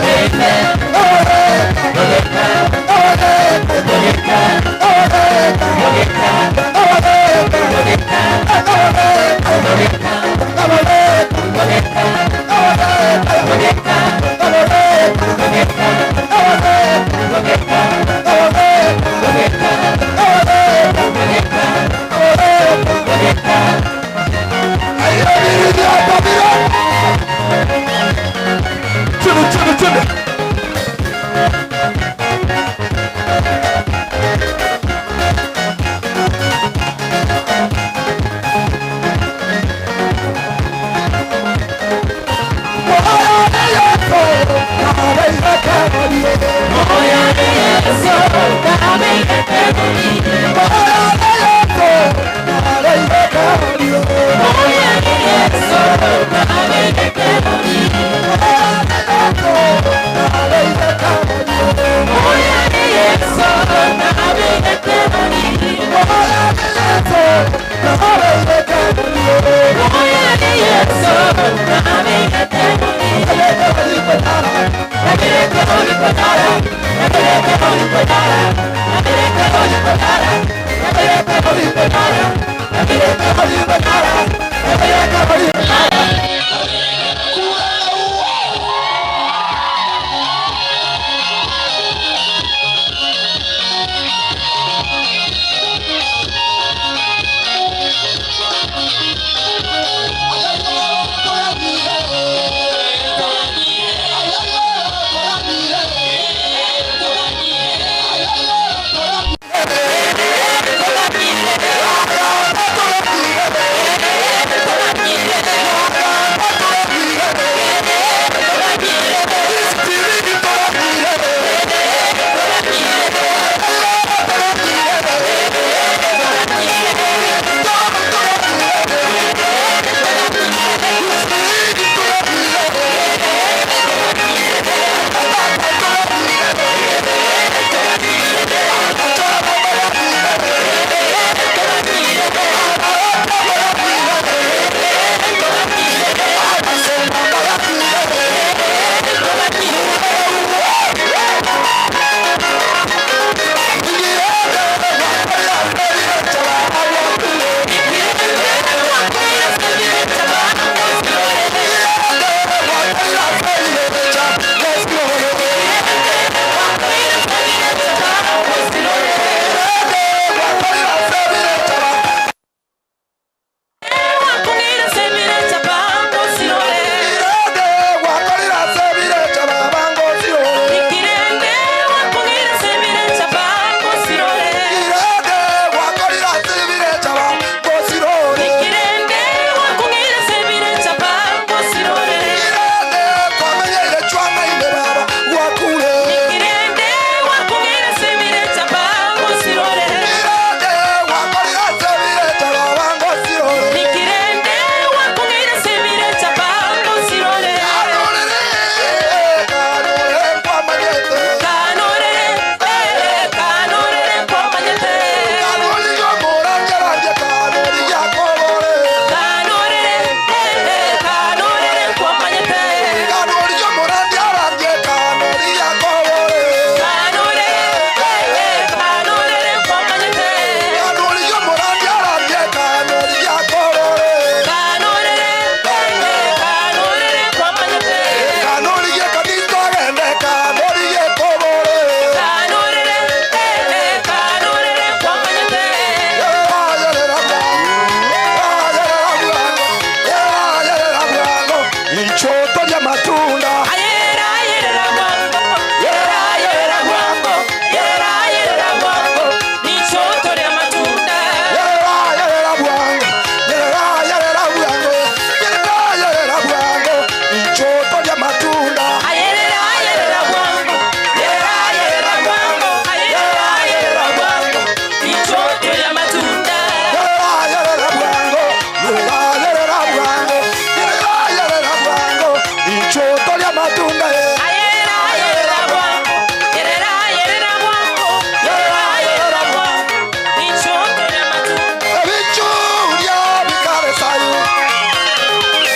matunda. Ayerera, ayerera bwango. Yerera, ayerera bwango. Yerera, ayerera bwango. Nichotore amatunda. Yerera, yerera bwango. Yerera, yerera bwango. Yerera, yerera bwango. Ichoto lya matunda. Ayerera, ayerera bwango. Yerera, ayerera bwango. Ayerera, ayerera bwango. Nichotore amatunda. Yerera, yerera bwango. Yerera, yerera bwango. Yerera, yerera bwango. Ichoto lya matunda. Ayerera, ayerera bwango. Yerera, ayerera bwango. Yerera, ayerera bwango. Nichotore amatunda. Ebichuria bikale sayu.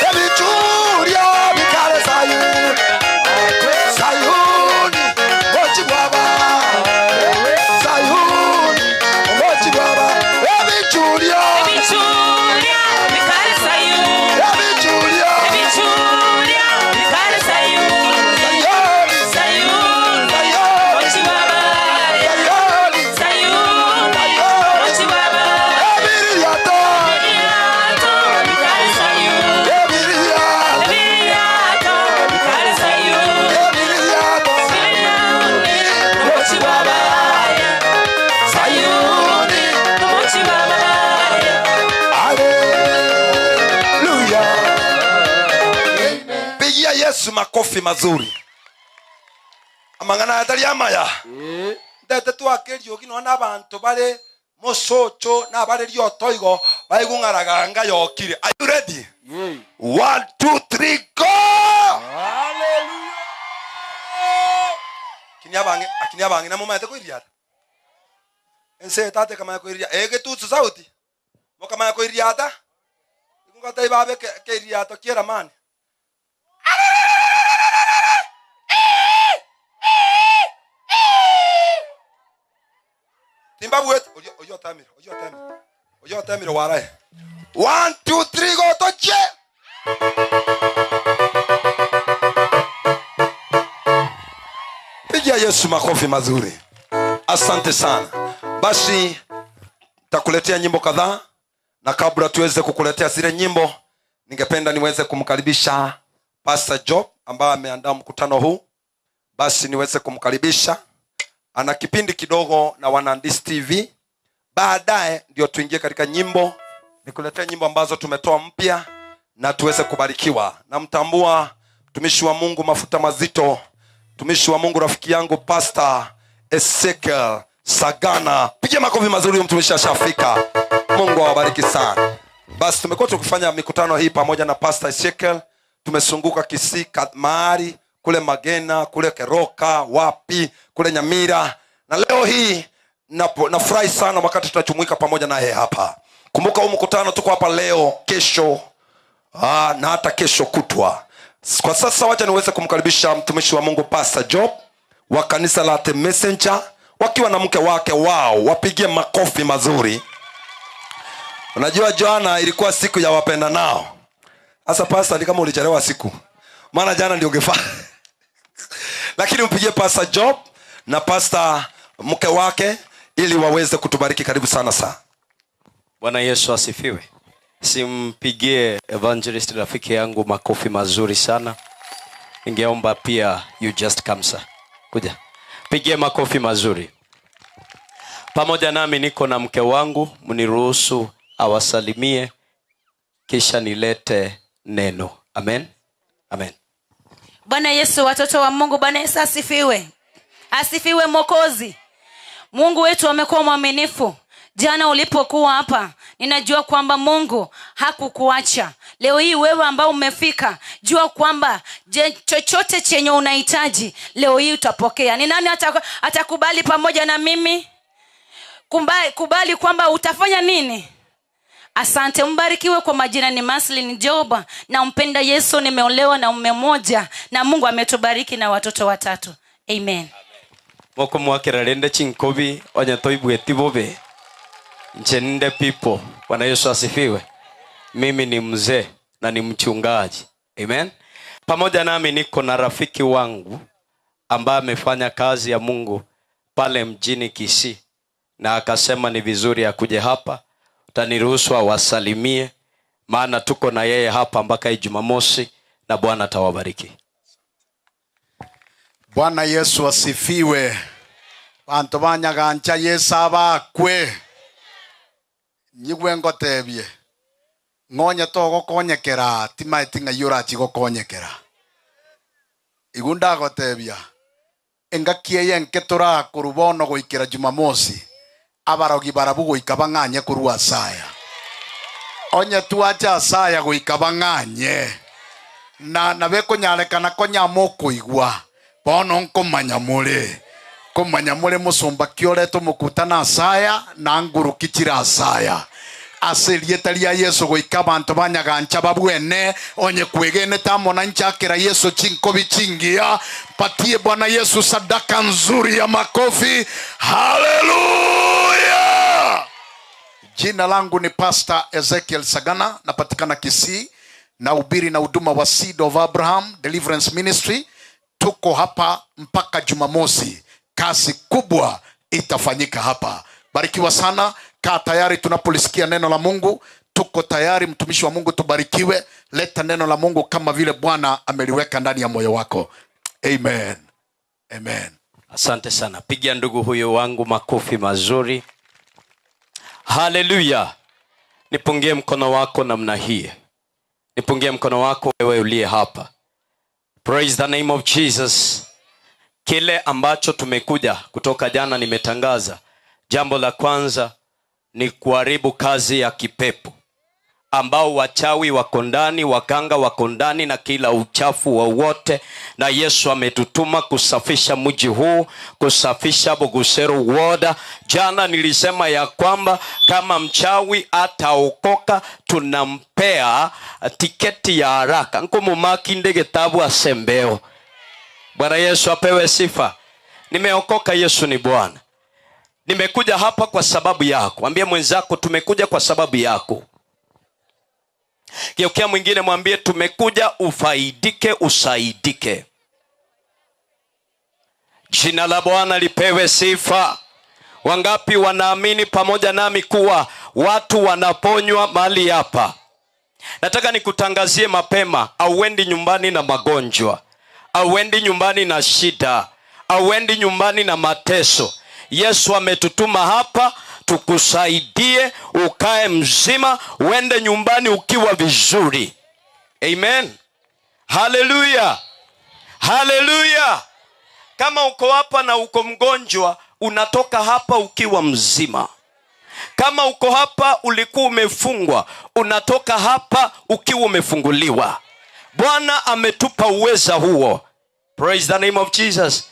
Ebichuria bikale sayu. Sayuni, mochi bwaba. Sayuni, mochi bwaba. Ebichuria, Ebichuria bikale Sayuni. ebichuria. Ebichuria bikale Sayuni. Sayuni, Sayuni, mochi baba. Sayuni, Sayuni, mochi baba. ebiriato, Ebiriato bikale Sayuni. ebiria, Ebiriato bikale Sayuni. ebiriato. Sayuni, mochi baba. Sayuni, mochi baba. Haleluya. Pigia Yesu makofi mazuri. Amang'ana atari amaya. Ndete twakerio gino na abantu bare mosocho na bare riotoigo baigung'araganga yokire. Are you ready? One, two, three, go! Akini abange, akini abange namumaete koiriata. Ense tate kamaya koiria. Egetusu sauti. Mokamaya koiriata. Ikungatai babe ke keiriato kiera mani. Timbabwe oyo oyo tamira, oyo tamira. Oyo tamira warae. 1 2 3 go toche. Pigia Yesu makofi mazuri. Asante sana. Basi takuletea nyimbo kadhaa na kabla tuweze kukuletea zile nyimbo, ningependa niweze kumkaribisha Pastor Job ambaye ameandaa mkutano huu. Basi niweze kumkaribisha, ana kipindi kidogo na Wanandis TV. Baadaye ndio tuingie katika nyimbo, nikuletea nyimbo ambazo tumetoa mpya na tuweze kubarikiwa. Namtambua mtumishi wa Mungu mafuta mazito, mtumishi wa Mungu rafiki yangu Pastor Ezekiel Sagana. Piga makofi mazuri, huyu mtumishi ashafika. Mungu awabariki sana. Basi tumekuwa tukifanya mikutano hii pamoja na Pastor Ezekiel, tumesunguka Kisii, Mahari, kule Magena, kule Keroka, wapi kule Nyamira, na leo hii napo- nafurahi sana wakati tunajumuika pamoja naye hapa. Kumbuka huu mkutano tuko hapa leo, kesho na hata kesho kutwa. Kwa sasa wacha niweze kumkaribisha mtumishi wa Mungu Pastor Job wa kanisa la The Messenger wakiwa na mke wake wao, wapigie makofi mazuri. Unajua jana ilikuwa siku ya wapenda nao. Sasa pastor, ni kama ulichelewa siku, maana jana ndio ungefaa. Lakini mpigie Pastor Job na pastor mke wake ili waweze kutubariki. Karibu sana saa. Bwana Yesu asifiwe. Simpigie evangelist rafiki yangu makofi mazuri sana. Ningeomba pia you just come sir. Kuja. Pigie makofi mazuri. Pamoja nami niko na mke wangu, mniruhusu awasalimie kisha nilete neno. Amen. Amen. Bwana Yesu, watoto wa Mungu, Bwana Yesu asifiwe. Asifiwe Mwokozi. Mungu wetu amekuwa mwaminifu. Jana ulipokuwa hapa, ninajua kwamba Mungu hakukuacha. Leo hii wewe ambao umefika, jua kwamba je, chochote chenye unahitaji leo hii utapokea. Ni nani atakubali pamoja na mimi? Kubali kwamba utafanya nini? Asante, mbarikiwe. Kwa majina ni Maslin Joba, nampenda Yesu, nimeolewa na mume mmoja na Mungu ametubariki na watoto watatu. Amen. Moko mwakera rende chinkobi onye toibweti bobe nche people. Bwana Yesu asifiwe. Mimi ni mzee na ni mchungaji. Amen. Pamoja nami niko na rafiki wangu ambaye amefanya kazi ya Mungu pale mjini Kisii, na akasema ni vizuri akuje hapa, utaniruhusu awasalimie, maana tuko na yeye hapa mpaka Jumamosi, na Bwana atawabariki. Bwana Yesu asifiwe. Banto ba Nyagancha Yesu abakwe. Nyigwe ngotebie, ng'a onye togokonyekera aa, timaeti ng'ai orachie gokonyekera. Igo ndagotebia, engaki eye enke torakorwa bono goikera Jumamosi, abarogi barabwo goika bang'anye korwa ase aya. Onye twacha ase aya goika bang'anye, na nabo ekonyarekana konya mokoigwa, Bono nkomanya more, nkomanya more mosomba ki orete omokutano ase aya, na nguru ki chire ase aya. Ase erieta ria Yeso goika abanto ba Nyagancha babwene, onye kwegenete amo nainche akera Yeso chinkobi chingiya, mpatie Bwana Yesu sadaka nzuri ya makofi. Haleluya! Jina langu ni Pastor Ezekiel Sagana, napatikana Kisii, nahubiri na huduma wa Seed of Abraham Deliverance Ministry. Tuko hapa mpaka Jumamosi, kazi kubwa itafanyika hapa. Barikiwa sana, kaa tayari tunapolisikia neno la Mungu. Tuko tayari, mtumishi wa Mungu, tubarikiwe. Leta neno la Mungu kama vile Bwana ameliweka ndani ya moyo wako. Amen. Amen. Asante sana, piga ndugu huyo wangu makofi mazuri. Haleluya! Nipungie mkono wako namna hii, nipungie mkono wako wewe uliye hapa. Praise the name of Jesus. Kile ambacho tumekuja kutoka jana, nimetangaza jambo la kwanza ni kuharibu kazi ya kipepo ambao wachawi wako ndani, waganga wako ndani na kila uchafu wowote, na Yesu ametutuma kusafisha mji huu, kusafisha Buguseru Ward. Jana nilisema ya kwamba kama mchawi ataokoka, tunampea tiketi ya haraka nkumumaki getabu asembeo. Bwana Yesu apewe sifa. Nimeokoka, Yesu ni Bwana. Nimekuja hapa kwa sababu yako. Ambia mwenzako tumekuja kwa sababu yako. Geukia mwingine mwambie tumekuja ufaidike, usaidike. Jina la Bwana lipewe sifa. Wangapi wanaamini pamoja nami kuwa watu wanaponywa mahali hapa? Nataka nikutangazie mapema, auendi nyumbani na magonjwa, auendi nyumbani na shida, auendi nyumbani na mateso. Yesu ametutuma hapa tukusaidie ukae mzima, uende nyumbani ukiwa vizuri. Amen, haleluya, haleluya. Kama uko hapa na uko mgonjwa, unatoka hapa ukiwa mzima. Kama uko hapa ulikuwa umefungwa, unatoka hapa ukiwa umefunguliwa. Bwana ametupa uweza huo. Praise the name of Jesus.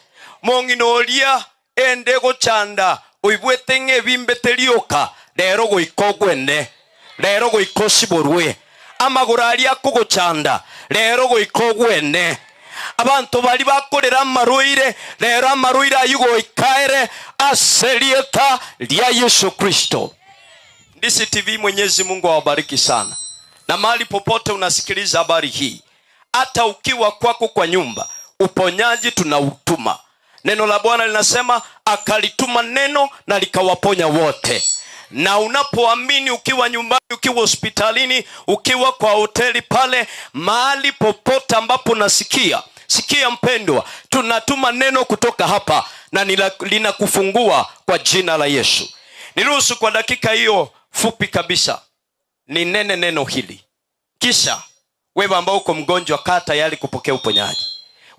Mong'ina oria ende gochanda oibwete ng'a ebimbete rioka rero goika ogwene rero goika osiborwe amagoro aria akogochanda rero goika ogwene abanto baria bakorera amarwaire rero amarwaire ayio goika ere ase erieta ria Yeso Kristo. Ndisi TV, Mwenyezi Mungu awabariki sana, na mahali popote unasikiliza habari hii, hata ukiwa kwako kwa nyumba, uponyaji tunautuma. Neno la Bwana linasema akalituma neno na likawaponya wote. Na unapoamini ukiwa nyumbani, ukiwa hospitalini, ukiwa kwa hoteli pale, mahali popote ambapo unasikia, sikia mpendwa, tunatuma neno kutoka hapa na linakufungua kwa jina la Yesu. Niruhusu kwa dakika hiyo fupi kabisa ninene neno hili, kisha wewe ambao uko mgonjwa, kaa tayari kupokea uponyaji.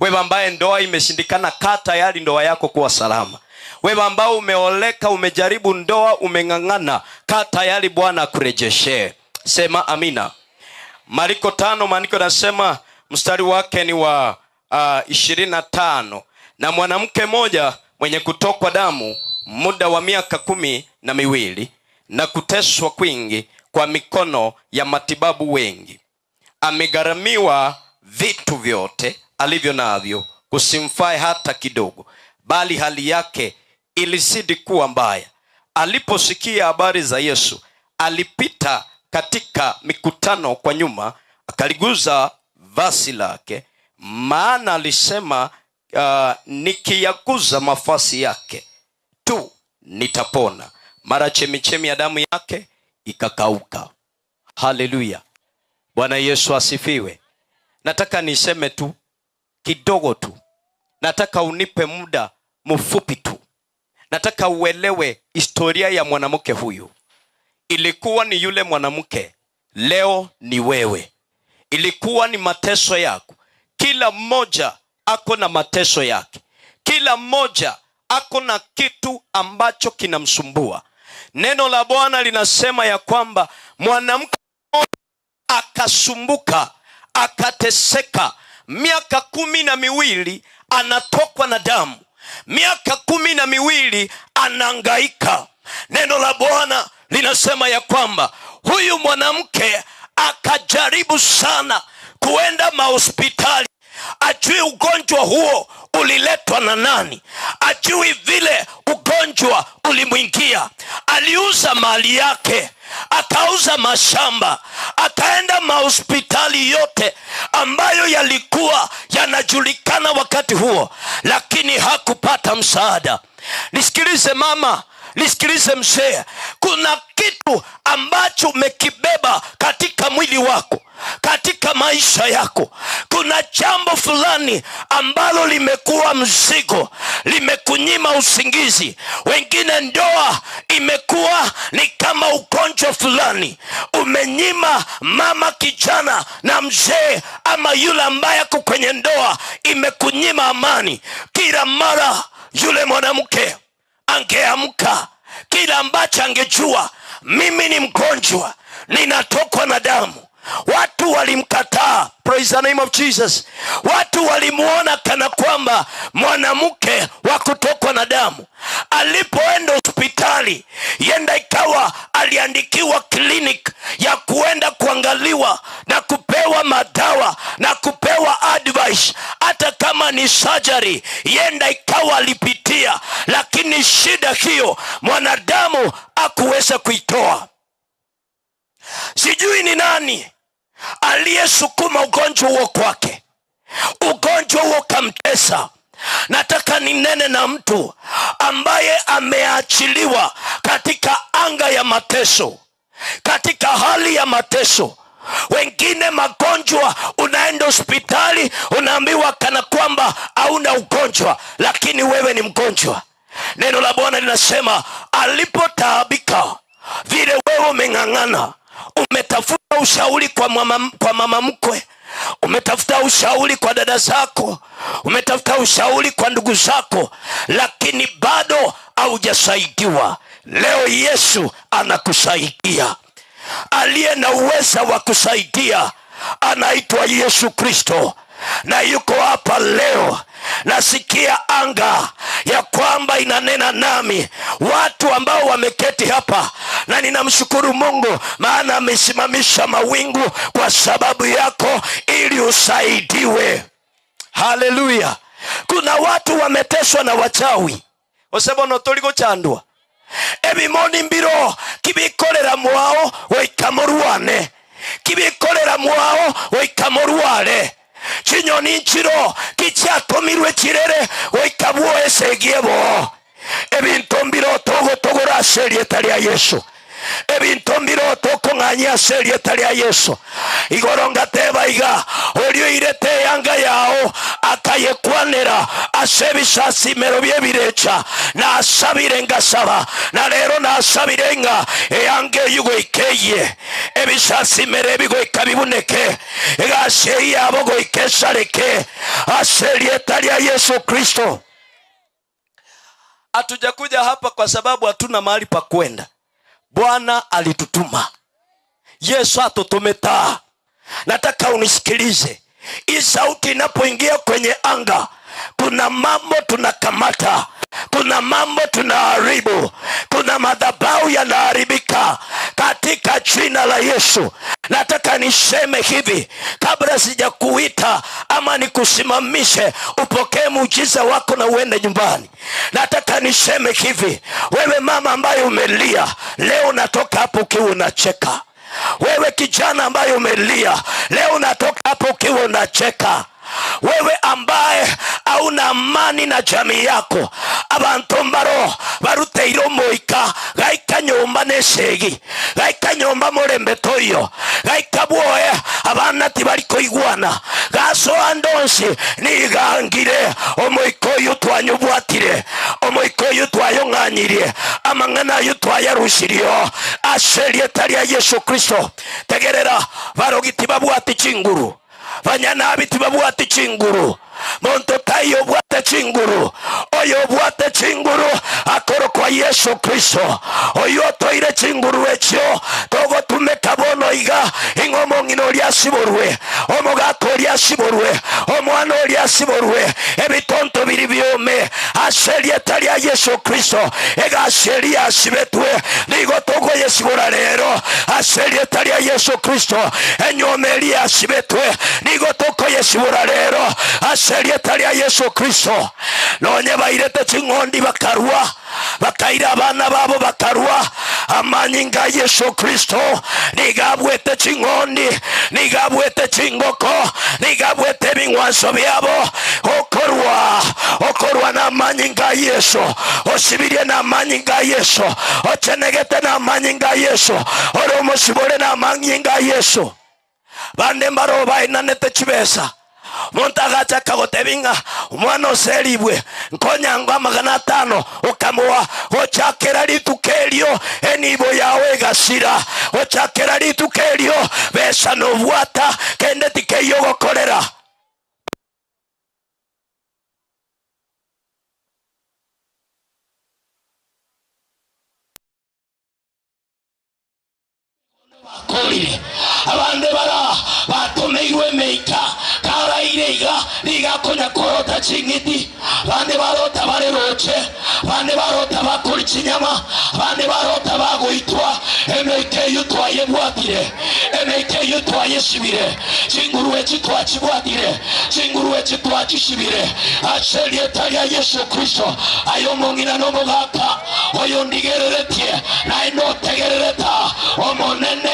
Wewe ambaye ndoa imeshindikana, kaa tayari ndoa yako kuwa salama. Wewe ambao umeoleka, umejaribu ndoa, umeng'ang'ana, kaa tayari Bwana akurejeshe. Sema amina. Mariko 5, maandiko yanasema mstari wake ni wa 25. Na mwanamke mmoja mwenye kutokwa damu muda wa miaka 12 na kuteswa kwingi kwa mikono ya matibabu wengi, amegharamiwa vitu vyote alivyo navyo, kusimfae hata kidogo, bali hali yake ilizidi kuwa mbaya. Aliposikia habari za Yesu, alipita katika mikutano kwa nyuma, akaliguza vazi lake, maana alisema, nikiyaguza mavazi yake tu nitapona. Mara chemichemi ya damu yake ikakauka. Haleluya, Bwana Yesu asifiwe. Nataka niseme tu kidogo tu. Nataka unipe muda mfupi tu, nataka uelewe historia ya mwanamke huyu. Ilikuwa ni yule mwanamke, leo ni wewe. Ilikuwa ni mateso yako. Kila mmoja ako na mateso yake, kila mmoja ako na kitu ambacho kinamsumbua. Neno la Bwana linasema ya kwamba mwanamke akasumbuka akateseka miaka 12, anatokwa na damu miaka 12, anahangaika. Neno la Bwana linasema ya kwamba huyu mwanamke akajaribu sana kuenda mahospitali, ajui ugonjwa huo uliletwa na nani, ajui vile ugonjwa ulimwingia. Aliuza mali yake, akauza mashamba, akaenda mahospitali yote ambayo yalikuwa yanajulikana wakati huo, lakini hakupata msaada. Nisikilize mama, nisikilize mzee, kuna kitu ambacho umekibeba katika mwili wako, katika maisha yako. Kuna jambo fulani ambalo limekuwa mzigo, limekunyima usingizi. Wengine ndoa imekuwa ni kama ugonjwa fulani, umenyima mama, kijana na mzee, ama yule ambaye ako kwenye ndoa, imekunyima amani. Kila mara yule mwanamke angeamka, kila ambacho angejua, mimi ni mgonjwa, ninatokwa na damu. Watu walimkataa, praise the name of Jesus. Watu walimuona kana kwamba mwanamke wa kutokwa na damu. Alipoenda hospitali, yenda ikawa aliandikiwa clinic ya kuenda kuangaliwa na kupewa madawa na kupewa advice, hata kama ni surgery, yenda ikawa alipitia, lakini shida hiyo mwanadamu hakuweza kuitoa. Sijui ni nani aliyesukuma ugonjwa huo kwake, ugonjwa huo kamtesa. Nataka ninene na mtu ambaye ameachiliwa katika anga ya mateso, katika hali ya mateso. Wengine magonjwa, unaenda hospitali unaambiwa kana kwamba hauna ugonjwa, lakini wewe ni mgonjwa. Neno la Bwana linasema alipotaabika, vile wewe umeng'ang'ana, umetafuta ushauri kwa mama mkwe, umetafuta ushauri kwa dada zako, umetafuta ushauri kwa ndugu zako, lakini bado haujasaidiwa. Leo Yesu anakusaidia. Aliye na uweza wa kusaidia anaitwa Yesu Kristo, na yuko hapa leo. Nasikia anga ya kwamba inanena nami, watu ambao wameketi hapa, na ninamshukuru Mungu maana amesimamisha mawingu kwa sababu yako ili usaidiwe. Haleluya! Kuna watu wameteswa na wachawi osebono toligochandwa ebimoni mbiro kibikorera mwao goika morwane, kibikorera mwao goika morware, chinyoni nchiro kichiatomirwe chirere goika bwoesegie bo. Ebinto mbiro togotogora ase erieta ria Yesu, ebinto mbiro tokong'anyia ase erieta ria Yesu. Igoro ngateba iga orioirete eyanga yao akayekwanera ase ebisasimero biebirecha. Nasabire ngasaba, na rero nasabire ng'a eyanga eywo goika eye, ebisasimero ebi goika bibuneke, egasi eywo yabo goika esareke ase erieta ria Yesu Kristo. Hatujakuja hapa kwa sababu hatuna mahali pa kwenda. Bwana alitutuma, Yesu atutumeta. Nataka unisikilize, hii sauti inapoingia kwenye anga, kuna mambo tunakamata, kuna mambo tunaharibu, kuna madhabahu yanaharibika katika jina la Yesu. Nataka niseme hivi kabla sijakuita ama nikusimamishe upokee muujiza wako na uende nyumbani. Nataka niseme hivi, wewe mama ambaye umelia leo, unatoka hapo ukiwa unacheka. Wewe kijana ambaye umelia leo, unatoka hapo ukiwa unacheka. Wewe ambaye hauna amani na jamii yako, abanto mbaro baruteire omoika gaika nyomba nesegi, gaika nyomba morembe toiyo, gaika bwoe abana tibari koigwana, gasoa ande onsi nigangire omoika oyio twanyobwatire, omoika oyio twayong'anyirie, amang'ana ayio twayarusirio ase erieta ria Yeso Kristo. Tegerera, barogi tibabwati chinguru, banyanabi tibabwati chinguru, monto taiyo obwate chinguru. Oyobwate chinguru akorokwa Yeso Kristo, oyio otoire chinguru echio togotumeka bono iga, ing'a omong'ina oria asiborwe, omogaka oria asiborwe, omwana oria asiborwe, ebitonto biria biome ase erieta ria Yeso Kristo. Egasi eria yasibetwe nigo tokoyesibora rero ase erieta ria Yeso Kristo. Enyuomo eria yasibetwe nigo tokoyesibora rero ase erieta ria Yeso Kristo. Nonye bairete ching'ondi bakarua, bakaira abana babo bakarua, amanyinga a Yeso Kristo nigo abuete ching'ondi, nigo abuete chingoko, nigo abuete ebing'wanso biabo, okorua, okorua namanyinga a Yeso, osibirie namanyinga a Yeso, ochenegete namanyinga a Yeso, ore omosibore namanyinga a Yeso. Bande mbaroo baenanete chibesa. Omonto agacha akagotebia ng'a omwana oseribwe, nkonyango amagana atano, okamoa. Gochakera rituko erio enibo yao egasira. Gochakera rituko erio besa nobwata, kende tikeiyo ogokorera. Bakorire. Abande bara batomeirwe emeika karaire iga nigo akonya korota ching'iti, bande barota bare roche, bande barota bakoria chinyama, bande barota bagoitwa. Emeika eyio twayebwatire, emeika eyio twayesibire, chinguru echi twachibwatire, chinguru echi twachisibire ase erieta ria Yeso Kristo. Aye omong'ina na omogaka, oyondigereretie, naende otegererete aa, Omonene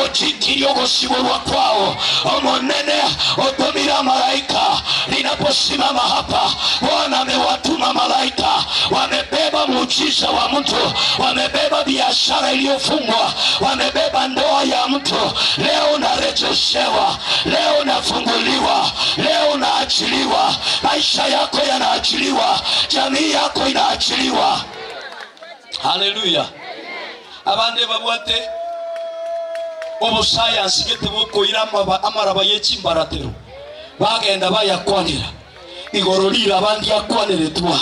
ochikirie ogosiborwa kwao, Omonene otomire amalaika. Ninaposimama hapa, Bwana amewatuma malaika, wamebeba muujiza wa mtu, wamebeba biashara iliyofungwa, wamebeba ndoa ya mtu. Leo unarejeshewa, leo unafunguliwa, leo unaachiliwa, maisha yako yanaachiliwa, jamii yako inaachiliwa. Haleluya! Abande babwate obosayansi gete bokoira amaraba ye chimbaratero, bagenda bayakwanera igoro riraba ndiakwaneretwa.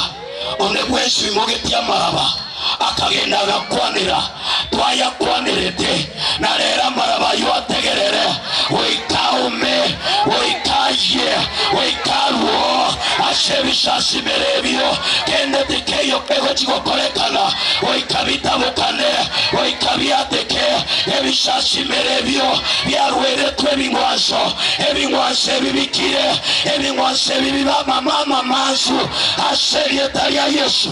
Onde bwensi oimogetie amaraba akagenda agakwanera, twayakwanerete, na rero amaraba ayio ategerere goika aume, goika ayie, goika aruo ase ebisasimero ebio, kende tikeiyo kegochia gokorekana, goika bitabokane, goika biateke ebisasimero ebio biarweretwe ebing'wanso, ebing'wanso ebi bikire, ebing'wanso ebi bibe amamama amansu ase erieta ria Yeso.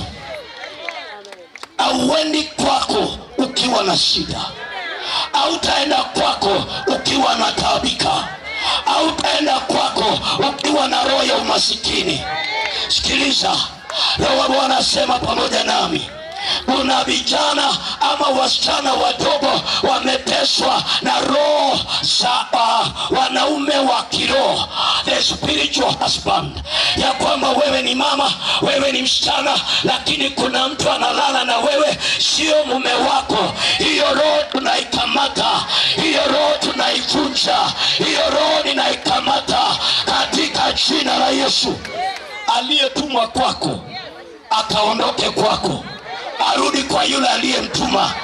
Hauendi kwako ukiwa na shida, hautaenda kwako ukiwa unataabika, hautaenda kwako ukiwa na roho ya umasikini. Sikiliza, Roho wa Bwana asema pamoja nami kuna vijana ama wasichana wadogo wameteswa na roho za wanaume wa kiroho, the spiritual husband, ya kwamba wewe ni mama, wewe ni msichana, lakini kuna mtu analala na wewe, sio mume wako. Hiyo roho tunaikamata, hiyo roho tunaivunja, hiyo roho ninaikamata katika jina la Yesu. Aliyetumwa kwako akaondoke kwako, arudi kwa yule aliyemtuma,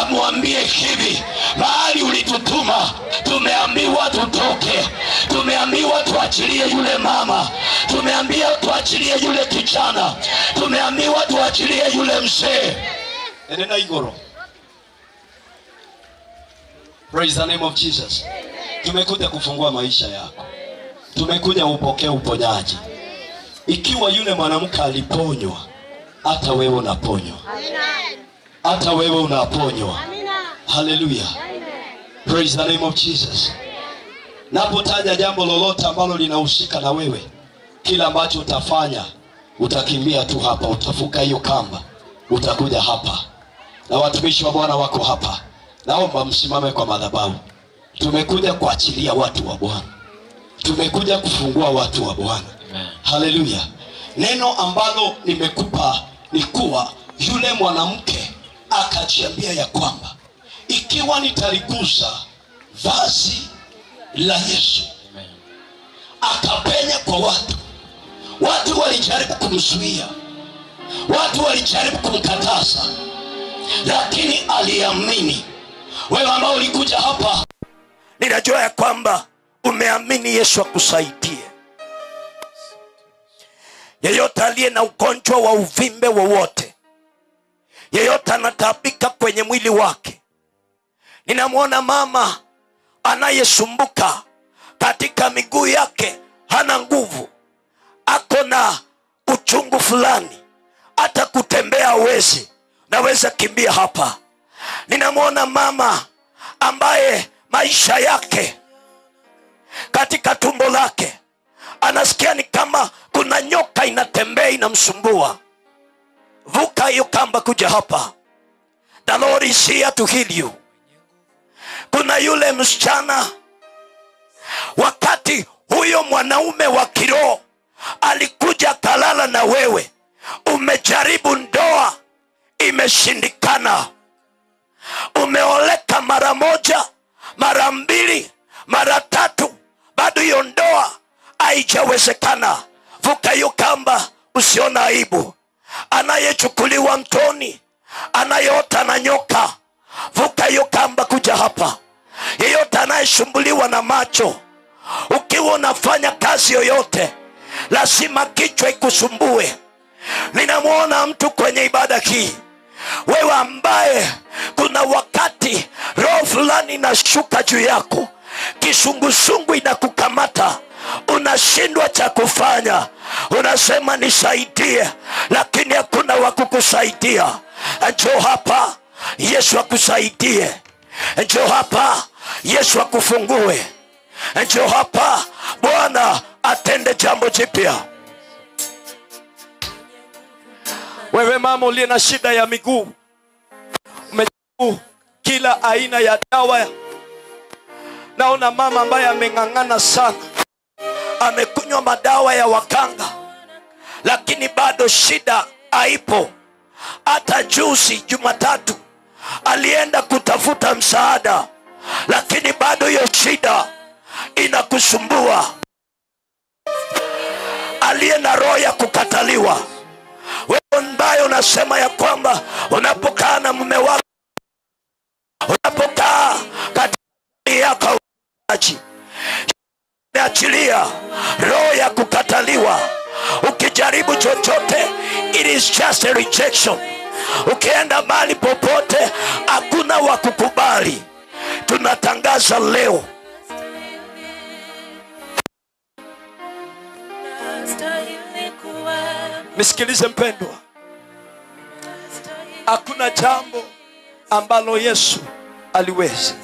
amwambie hivi, mahali ulitutuma tumeambiwa tutoke, tumeambiwa tuachilie yule mama, tumeambiwa tuachilie yule kijana, tumeambiwa tuachilie yule mzee. Enena igoro. Praise the name of Jesus. Tumekuja kufungua maisha yako, tumekuja upokee uponyaji. Ikiwa yule mwanamke aliponywa, hata wewe unaponywa, hata wewe unaponywa. Haleluya, praise the name of Jesus. Napotaja jambo lolote ambalo linahusika na wewe, Kila ambacho utafanya utakimbia tu hapa, utavuka hiyo kamba, utakuja hapa, na watumishi wa Bwana wako hapa. Naomba msimame kwa madhabahu. Tumekuja kuachilia watu wa Bwana, tumekuja kufungua watu wa Bwana. Haleluya! Neno ambalo nimekupa ni kuwa yule mwanamke akajiambia ya kwamba ikiwa nitaligusa vazi la Yesu, akapenya kwa watu. Watu walijaribu kumzuia, watu walijaribu kumkataza, lakini aliamini. Wewe ambao ulikuja hapa, ninajua ya kwamba umeamini Yesu akusaidie. Yeyote aliye na ugonjwa wa uvimbe wowote, yeyote anataabika kwenye mwili wake, ninamwona mama anayesumbuka katika miguu yake, hana nguvu, ako na uchungu fulani, hata kutembea hawezi, naweza kimbia hapa. Ninamwona mama ambaye maisha yake katika tumbo lake anasikia ni kama kuna nyoka inatembea inamsumbua. Vuka hiyo kamba kuja hapa. The Lord is here to heal you. Kuna yule msichana, wakati huyo mwanaume wa kiroho alikuja akalala na wewe, umejaribu ndoa imeshindikana, umeoleka mara moja, mara mbili, mara tatu, bado hiyo ndoa haijawezekana. Vuka hiyo kamba, usiona aibu. Anayechukuliwa mtoni, anayeota na nyoka, vuka hiyo kamba kuja hapa. Yeyote anayesumbuliwa na macho, ukiwa unafanya kazi yoyote, lazima kichwa ikusumbue. Ninamwona mtu kwenye ibada hii, wewe ambaye kuna wakati roho fulani inashuka juu yako, kisungusungu inakukamata, unashindwa cha kufanya, unasema nisaidie, lakini hakuna wa kukusaidia. Njoo hapa Yesu akusaidie. Njoo hapa Yesu akufungue. Njoo hapa Bwana atende jambo jipya. Wewe mama uliye na shida ya miguu, umejaribu kila aina ya dawa. Naona mama ambaye ameng'ang'ana sana, amekunywa madawa ya wakanga, lakini bado shida haipo. Hata juzi Jumatatu alienda kutafuta msaada, lakini bado hiyo shida inakusumbua. Aliye na roho ya kukataliwa, wewe ambaye unasema ya kwamba unapokaa na mume wako, unapokaa katika yako achilia roho ya kukataliwa. Ukijaribu chochote, it is just a rejection. Ukienda mahali popote, hakuna wa kukubali. Tunatangaza leo Nisikilize mpendwa, hakuna jambo ambalo Yesu aliweza,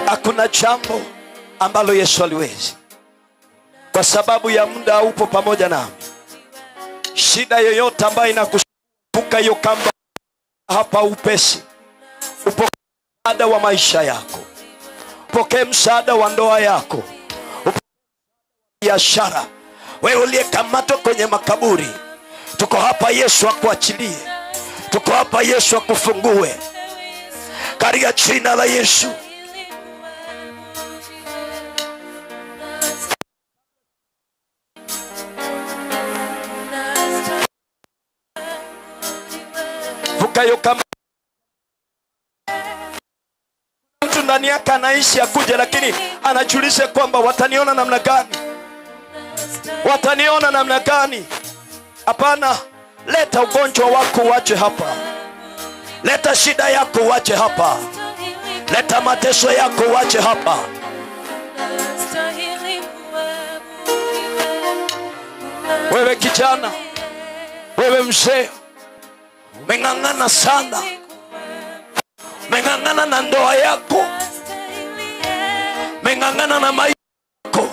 hakuna jambo ambalo Yesu aliweza. Kwa sababu ya muda upo pamoja nami, shida yoyote ambayo inakusuka hiyo kamba hapa upesi, upokee msaada wa maisha yako, upokee msaada wa ndoa yako, biashara. Wewe uliyekamatwa kwenye makaburi, tuko hapa, Yesu akuachilie. Tuko hapa, Yesu akufungue katika jina la Yesu. Vuka hiyo kamba. Mtu ndani yake anaishi akuja, lakini anajiuliza kwamba wataniona namna gani, wataniona namna gani? Hapana, leta ugonjwa wako uache hapa, Leta shida yako uache hapa, leta mateso yako uache hapa. Wewe kijana, wewe mzee, Umeng'ang'ana sana, umeng'ang'ana na ndoa yako, umeng'ang'ana Umeng'ang'ana na maisha yako,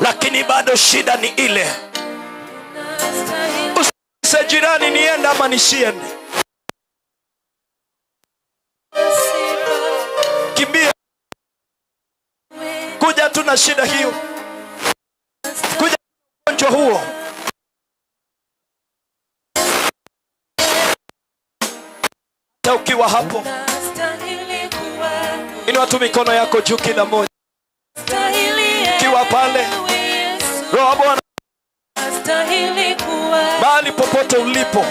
lakini bado shida ni ile. Usiulize jirani niende ama nisiende. Kimbia, kuja tu na shida hiyo, kuja ugonjwa huo. Hata ukiwa hapo, inua tu mikono yako juu, kila mmoja ukiwa pale, Roho wa Bwana mahali popote ulipo,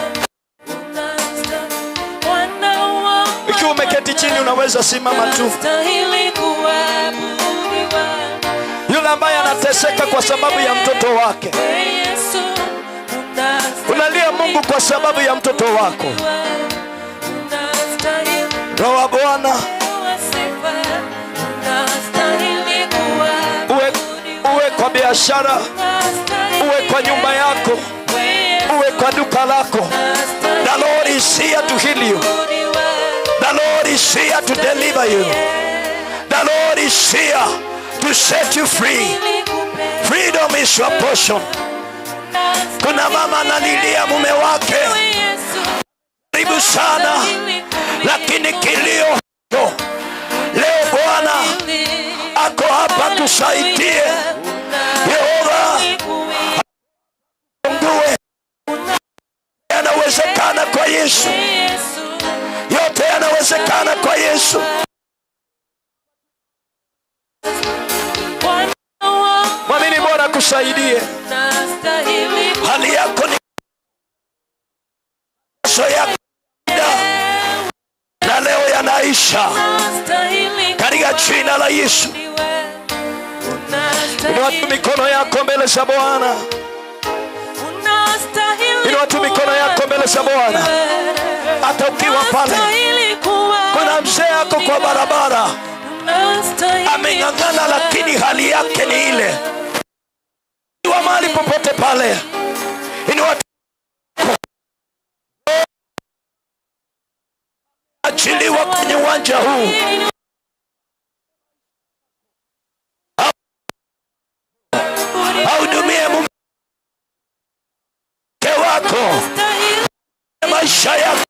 ikiwa umeketi chini, unaweza simama tu. Yule ambaye anateseka kwa sababu ya mtoto wake, unalia Mungu kwa sababu ya mtoto wako. Roho wa Bwana uwe, uwe kwa biashara, uwe kwa nyumba yako, uwe kwa duka lako. The Lord is here to heal you. The Lord is here to deliver you. The Lord is here to set you free. Freedom is your portion. Kuna mama analilia mume wake karibu sana, lakini kilio hicho leo Bwana ako hapa tusaidie. Yehova afungue, yanawezekana kwa Yesu, yote yanawezekana kwa Yesu. Mwamini Bwana akusaidie. Hali yako ni maso yako na leo yanaisha katika jina la Yesu. Inua tu mikono yako mbele za Bwana, inua tu mikono yako mbele za Bwana. Hata ukiwa pale, kuna mzee ako kwa barabara ameng'ang'ana, lakini hali yake ni ile. Iwa mahali popote pale, inua tu- achiliwa kwenye uwanja huu. Ahudumie mume wako, maisha yako,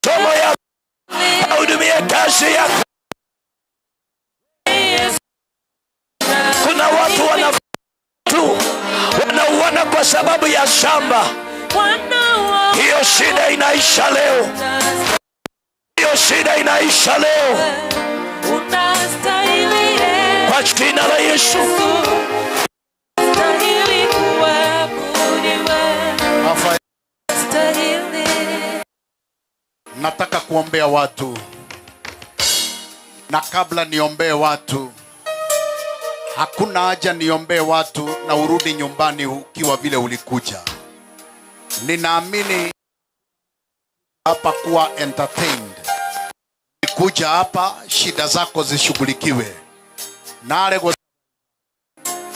somo yako, ahudumie kazi yako. Kuna watu wana tu wanauana kwa sababu ya shamba. Hiyo shida inaisha leo, hiyo shida inaisha leo kwa jina la Yesu. Rafael, nataka kuombea watu, na kabla niombee watu, hakuna haja niombee watu na urudi nyumbani ukiwa vile ulikuja. Ninaamini hapa kuwa entertained. Kuja hapa shida zako zishughulikiwe nare go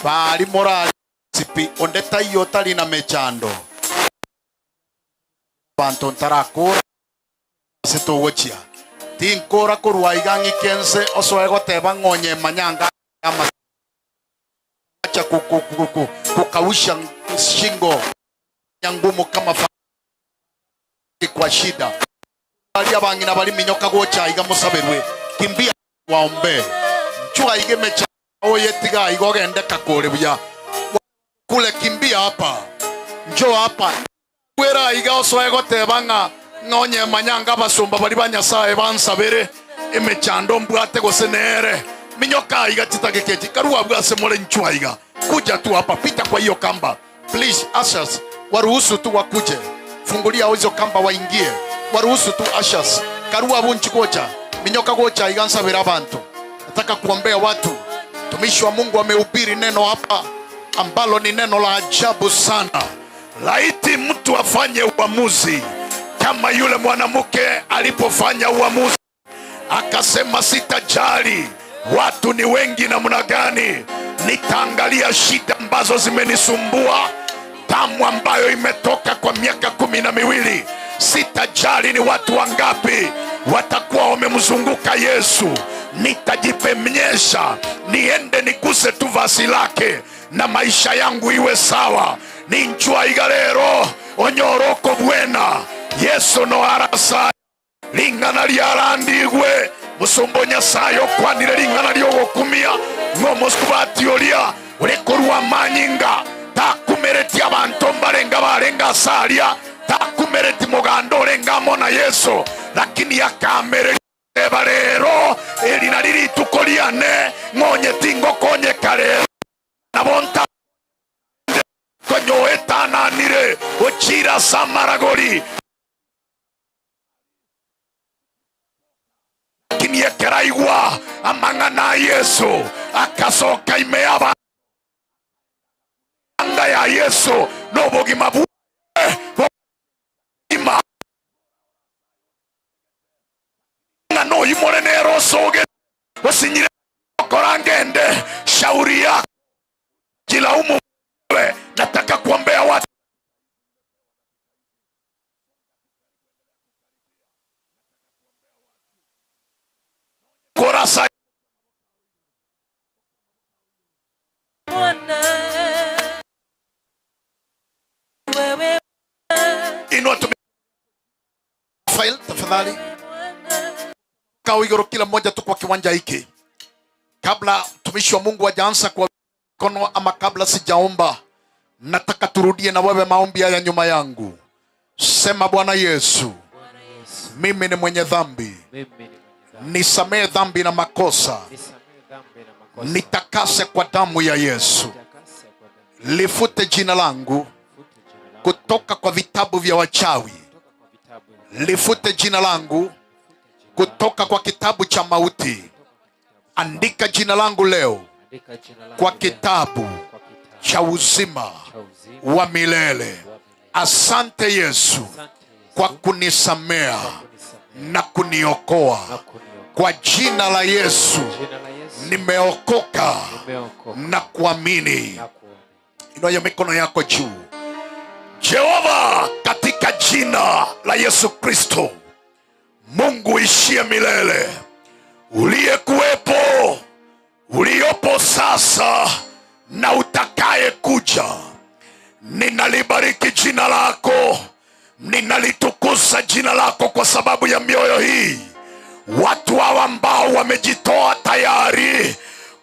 bari morali sipi onde taiyo tari na mechando bantu ntarakura situguchia tinkura kurwa iga ng'ikense osoe goteba ng'onye manyanga ama acha ku- ku- ku- ku- kukausha shingo ya ngumu kama fa kwa shida baria bang'ina bari minyoka gocha iga musaberwe kimbia waombe chua ige mecha oye tiga igo gende kakore buya kule kimbia hapa njo hapa kwera iga osoe goteba ng'a ng'onye manyanga abasumba bari ba nyasaye bansabere emechando mbwate gose nere minyoka iga chitageketi karua bwase more nchua iga kuja tu hapa pita kwa hiyo kamba please ushers waruhusu tu wakuje fungulia hizo kamba waingie waruhusu tu ushers karua bunchi gocha minyoka gocha iga nsabere abantu nataka kuombea watu mtumishi wa mungu amehubiri neno hapa ambalo ni neno la ajabu sana laiti mtu afanye uamuzi kama yule mwanamke alipofanya uamuzi akasema sitajali watu ni wengi namna gani nitaangalia shida ambazo zimenisumbua damu ambayo imetoka kwa miaka 12 sitajali ni watu wangapi watakuwa wamemzunguka yesu. Nitajipemnyesha, niende niguse tu vazi lake na maisha yangu iwe sawa. Ninchwa iga rero onyoroko bwena Yesu no arasa ring'ana riarandigwe musumba Nyasaye okwanire ring'ana riogokumia ng'omosubati oria ore korwa amanyinga takumereti abanto mbarenga barenga asaria takumereti moganda orenga amo na Yesu lakini akamereria eba rero eri nari rituko riane ng'onye tingokonyeka rero nabo nta konyoetananire ochira samaragori lakini ekeraigwa amang'ana a Yesu akasoka ime aba anga ya Yesu n'obogima bwe bogima ng'a noimore nero osoge osinyire okora ngende shauri yako jilaumu wewe. Nataka kuombea watu kurasa Bwana wewe inua tu File tafadhali. Kaa igoro kila mmoja tu kwa kiwanja hiki. Kabla mtumishi wa Mungu hajaanza kwa mkono ama kabla sijaomba, nataka turudie na wewe maombi haya nyuma yangu. Sema, Bwana Yesu, mimi ni mwenye dhambi, nisamehe dhambi na makosa, nitakase kwa damu ya Yesu, lifute jina langu kutoka kwa vitabu vya wachawi, lifute jina langu kutoka kwa kitabu cha mauti, andika jina langu leo kwa kitabu cha uzima wa milele. Asante Yesu kwa kunisamea na kuniokoa. Kwa jina la Yesu nimeokoka na kuamini. Inua mikono yako juu. Jehova, katika jina la Yesu Kristo, Mungu ishie milele, uliyekuwepo, uliopo sasa na utakaye kuja, ninalibariki jina lako, ninalitukuza jina lako kwa sababu ya mioyo hii, watu hawa ambao wamejitoa tayari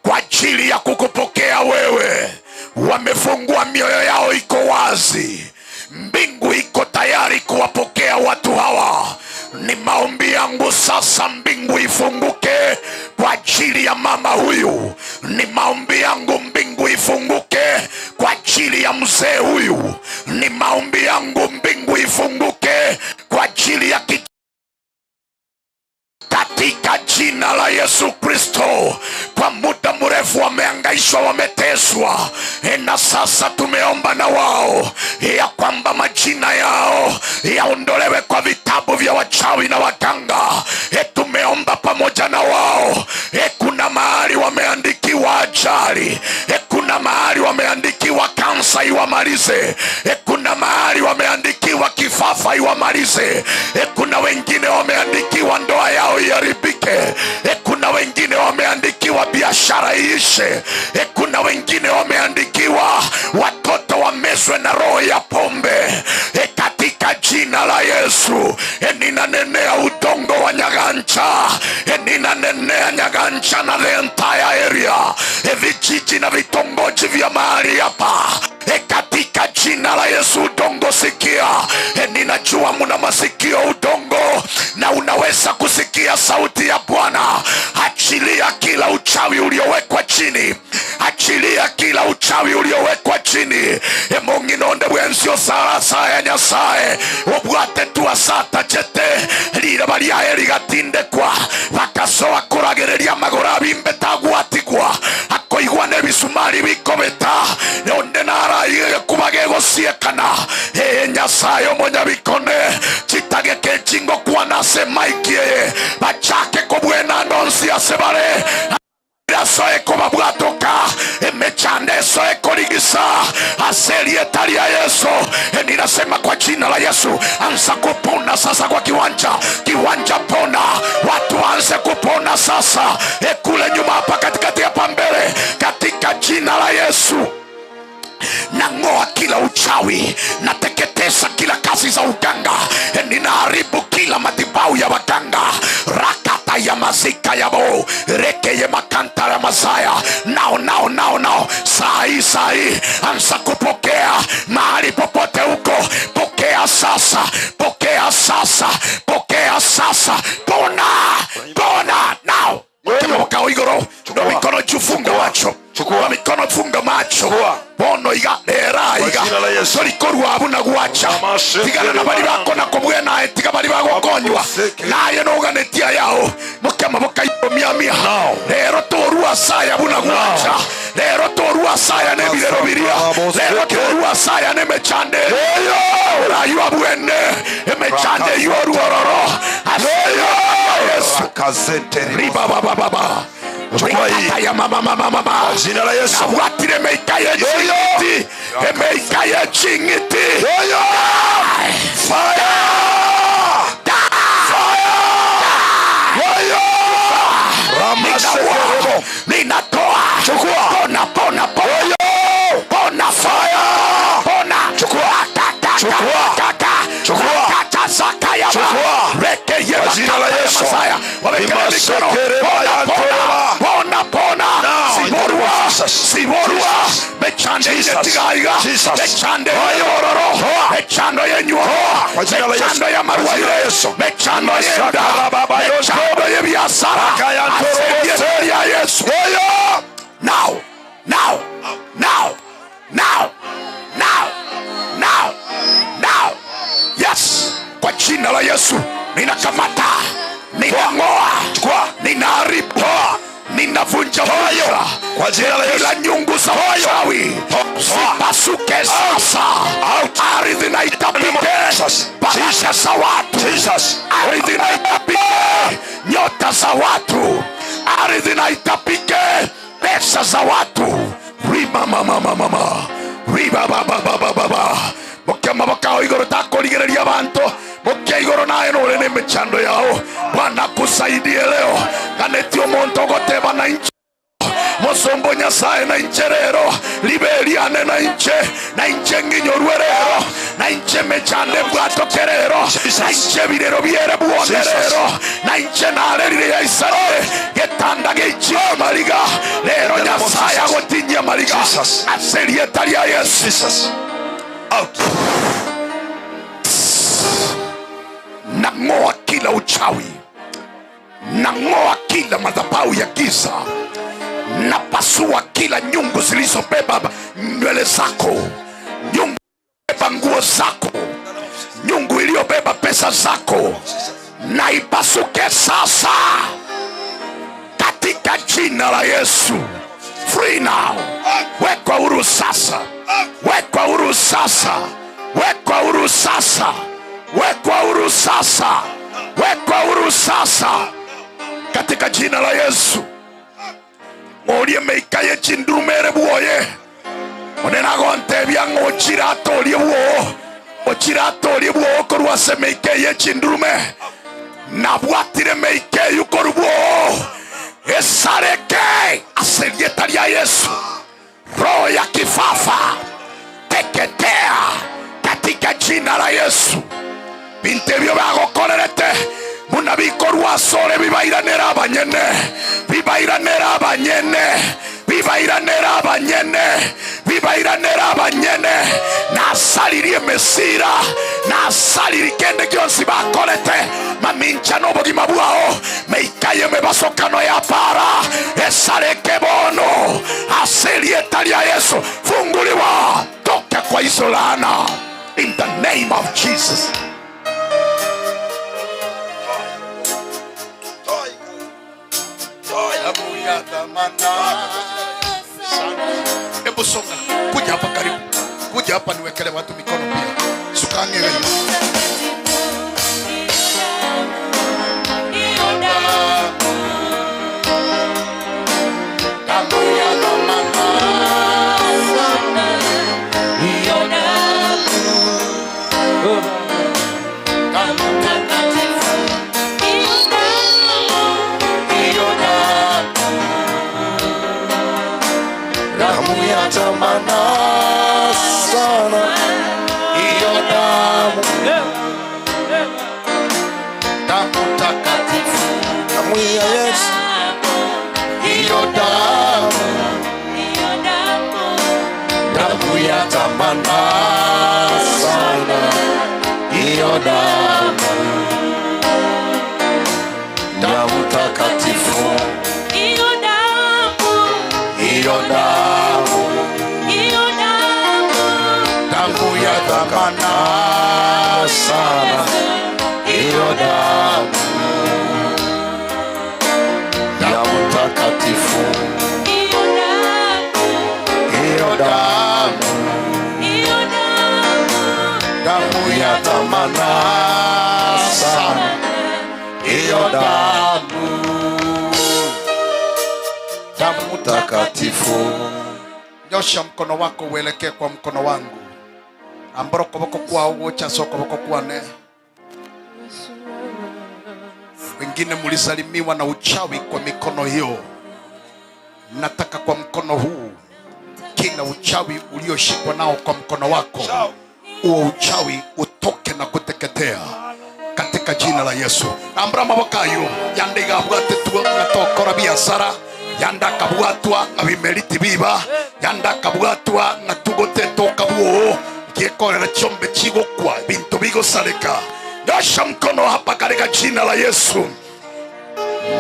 kwa ajili ya kukupokea wewe, wamefungua mioyo yao iko wazi, mbingu iko tayari kuwapokea watu hawa. Ni maombi yangu sasa, mbingu ifunguke kwa ajili ya mama huyu. Ni maombi yangu mbingu ifunguke kwa ajili ya mzee huyu. Ni maombi yangu mbingu ifunguke kwa ajili ya katika jina la Yesu Kristo. Kwa muda mrefu wameangaishwa, wameteswa, na sasa tumeomba na wao ya kwamba majina yao yaondolewe kwa vitabu vya wachawi na waganga. Tumeomba pamoja na wao. Kuna mahali wameandikiwa ajali, kuna mahali wameandikiwa kansa iwamalize, kuna mahali wameandikiwa kifafa iwamalize, kuna wengine wameandikiwa ndoa yao iharibike, kuna wengine wameandikiwa biashara iishe, kuna wengine wameandikiwa watoto wamezwe na roho ya pombe. Katika jina la Yesu, ninanenea udongo wa Nyagancha, ninanenea Nyagancha na the entire area, vijiji na vitongoji vya mahali hapa. Katika jina la Yesu, udongo sikia. Ninajua muna masikio udongo, na unaweza kusikia sauti ya Bwana. Achilia kila uchawi uliowekwa chini, achilia kila uchawi uliowekwa chini. Emong'inonde bwensio sarasa ya Nyasaye obwate tuasata chete riraba riaye rigatindekwa bakasoa kuragereria magoro abimbe tagwatigwa akoigwa n'ebisumari bikobeta onde naraige kuba gegosiekana. Nyasaye omonyabikone chitageke echingo kwana ase maiki eye bachake kobwena ndonsi ase bare asoe kobabwatoka emechando esoe korigereria. Kabisa ase erieta ria Yesu. Ninasema kwa jina la Yesu, anza kupona sasa kwa kiwanja, kiwanja pona, watu waanze kupona sasa, kule nyuma, hapa katikati, hapa mbele, katika jina la Yesu. Nang'oa kila uchawi, nateketeza kila kazi za uganga, ninaharibu kila madhabahu ya waganga. Rakata ya mazika yabo reke ye makanta ya mazaya nao nao nao nao, saa hii saa hii anza kupokea mahali popote huko, pokea sasa, pokea sasa, pokea sasa, pona pona nao. Ukao igoro na mikono juu, funga macho, na mikono funga macho, bono iga rera iga torikorwa abu na gwacha tigana na bari bako na kumwe naye tiga bari bagokonywa naye noganetia yao mukema bukaiyomiamia rero torua saya buna gwacha rero torua saya nebirero biria rero torua saya nemechande raywa bwene emechande yoruororo Yesu riba baba baba ya mama mama mama Jina la Yesu. Abwatire meika ye chingiti emeika ye chingiti Fire! Fire! Ramasekerebo. Ninatoa Chukua. pona pona pona pona Fire! pona Chukua. Chukua. Chukua. kata zaka ya Chukua. reke ye Kwa jina la Yesu. Masaya wawekele mikono Imasekereba pona ya pona ntoreba. pona pona Now, in the name siborwa of Jesus. siborwa Jesus. mechande Jesus. yetigaiga Jesus. mechande yororo Toa. mechando yenyuo Kwa jina la Yesu. mechando ya Kwa jina la marwaire Yesu. mechando yenda Masakarababa yoto. mechando yebiasara Akaya ntorobo. Asebie ya Yesu now now now now now now now yes kwa jina la Yesu ninakamata ninang'oa Chukua. ninaharibu ninavunja vunja Kwa jina la Yesu. kila nyungu za uchawi zipasuke sasa ardhi na itapike Jesus. baraka za watu Jesus. ardhi na itapike nyota za watu ardhi na itapike pesa za watu rima mama mama mama riba baba baba baba mukema bakao igoro takurigereria bantu mukia igoro naye nore ni michando yao Bwana kusaidie leo kanetio muntu ogoteba na inchi musumbu nyasaye na inche rero liberiane na inche na inche ng'inyorwe rero na inche mechande bwatoke rero na inche birero biere bwone Jesus. rero na inche narerire yaisarire getanda geichie mariga rero nyasaye agotinyia mariga Jesus. ase rieta ria Yesu Jesus. Out. nang'oa kila uchawi, nang'oa kila madhabahu ya giza, napasua kila nyungu zilizobeba nywele zako, nyungu iliyobeba nguo zako, nyungu iliyobeba pesa zako, na ipasuke sasa katika jina la Yesu. Free now, wekwa huru sasa, wekwa huru sasa, wekwa huru sasa, wekwa huru sasa, wekwa huru sasa katika jina la Yesu. Ng'orie meikaye chindurumere bwoye onena gontebia ng'ochira atorie bwoo ochira atorie bwoo korwa ase meika eye chindurume nabwatire meika eyu korwa bwoo esareke ase rieta ria Yesu. Roho ya kifafa teketea katika jina la Yesu. Bintu ebyo bagokorerete buna bikorwa asore bibairanera abanyene bibairanera abanyene bibairanera abanyene bibairanera abanyene nasaririe mesira nasariri kende gionsi bakorete mamincha n'obogima bwao meikaye mebasokano ya para esareke bono ase rieta ria Yesu funguliwa toka kwa hizo laana in the name of Jesus. Hebu songa, kuja hapa karibu, kuja hapa niwekele watu mikono pia. Sukange wewe. Damu ya thamana sana, hiyo damu, damu takatifu, damu ya Yesu, hiyo damu, damu ya thamana sana, hiyo damu, damu takatifu, hiyo damu, damu ya thamana sana, hiyo damu, damu takatifu, hiyo damu, damu ya thamana sana, hiyo damu, damu takatifu. Nyosha mkono wako uelekee kwa mkono wangu, amboro koboko kwao gocha koboko kwane. Wengine mulisalimiwa na uchawi kwa mikono hiyo, nataka kwa mkono huu, kila uchawi ulioshikwa nao kwa mkono wako, huo uchawi utoke na kuteketea katika jina la Yesu. Ambra mabokayo yandiga bwatetwo ngatokora biasara yanda kabwatwa ngabimeriti biba yanda kabwatwa ngatugotetwo kabuo giekorera chombe chigokwa bintu bigosareka. Nyosha mkono hapa katika jina la Yesu.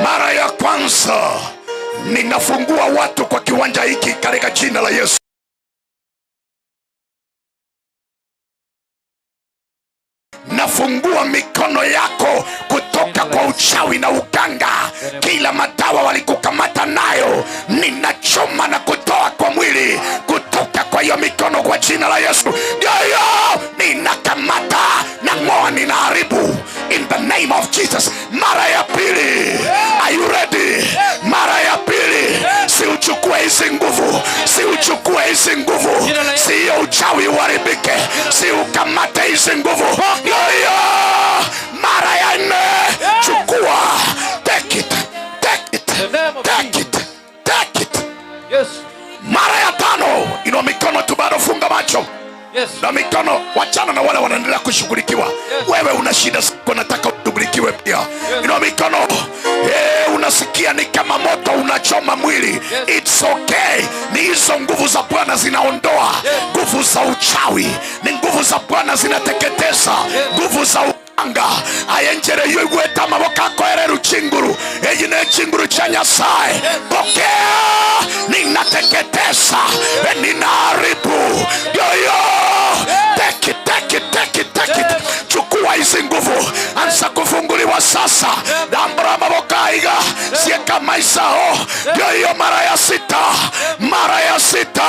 Mara ya kwanza ninafungua watu kwa kiwanja hiki katika jina la Yesu. Nafungua mikono yako kutoka kwa uchawi na uganga. Kila madawa walikukamata nayo ninachoma na kutoa kwa mwili kutoka kwa hiyo mikono kwa jina la Yesu. Ndio hiyo ninakamata na ng'oa, ninaharibu in the name of Jesus. Mara ya pili, are you ready? Mara ya pili, si uchukue hizi nguvu, si uchukue hizi nguvu, si uchawi uharibike, si ukamate hizi nguvu. Ndio hiyo. Mara ya nne, chukua, take it, take it, take it, take it. Mara ya tano, inua mikono tu, bado funga macho na mikono, wachana na wale wanaendelea kushughulikiwa. Wewe una shida zako, nataka ushughulikiwe pia. Inua mikono. Hey, unasikia ni kama moto unachoma mwili. It's okay. Ni hizo nguvu za Bwana zinaondoa nguvu za uchawi, ni nguvu za Bwana zinateketeza nguvu za anga ayenjere yo igweta amaboko akoerera chinguru eyi ne chinguru cha Nyasaye. Pokea, ninateketeza, ninaharibu. Yoyo, take it, take it, take it, take it. Chukua hizi nguvu, anza kufunguliwa sasa. Dambura amaboko aiga sieka maisao. Yoyo, mara ya sita, mara ya sita.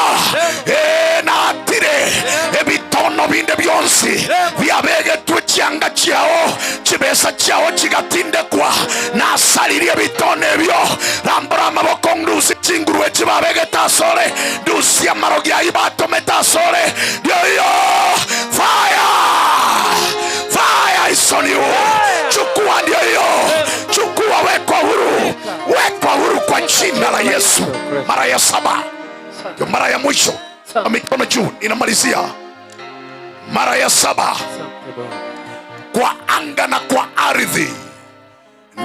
Na atire ebitono binde byonsi byabegetwe chianga chiao chibesa chiao chigatindekwa nasalirie ebitono ebyo. Rambura amaboko ndusi chingurwe chibabegete asore ndusi amarogi ayi batomete asore. Yoyo, fire, fire is on you. Chukua, ndio hiyo, chukua, wekwa huru, wekwa huru kwa jina la Yesu. Mara ya saba, ndio mara ya mwisho. Na mikono juu, ninamalizia mara ya saba. Kwa anga na kwa ardhi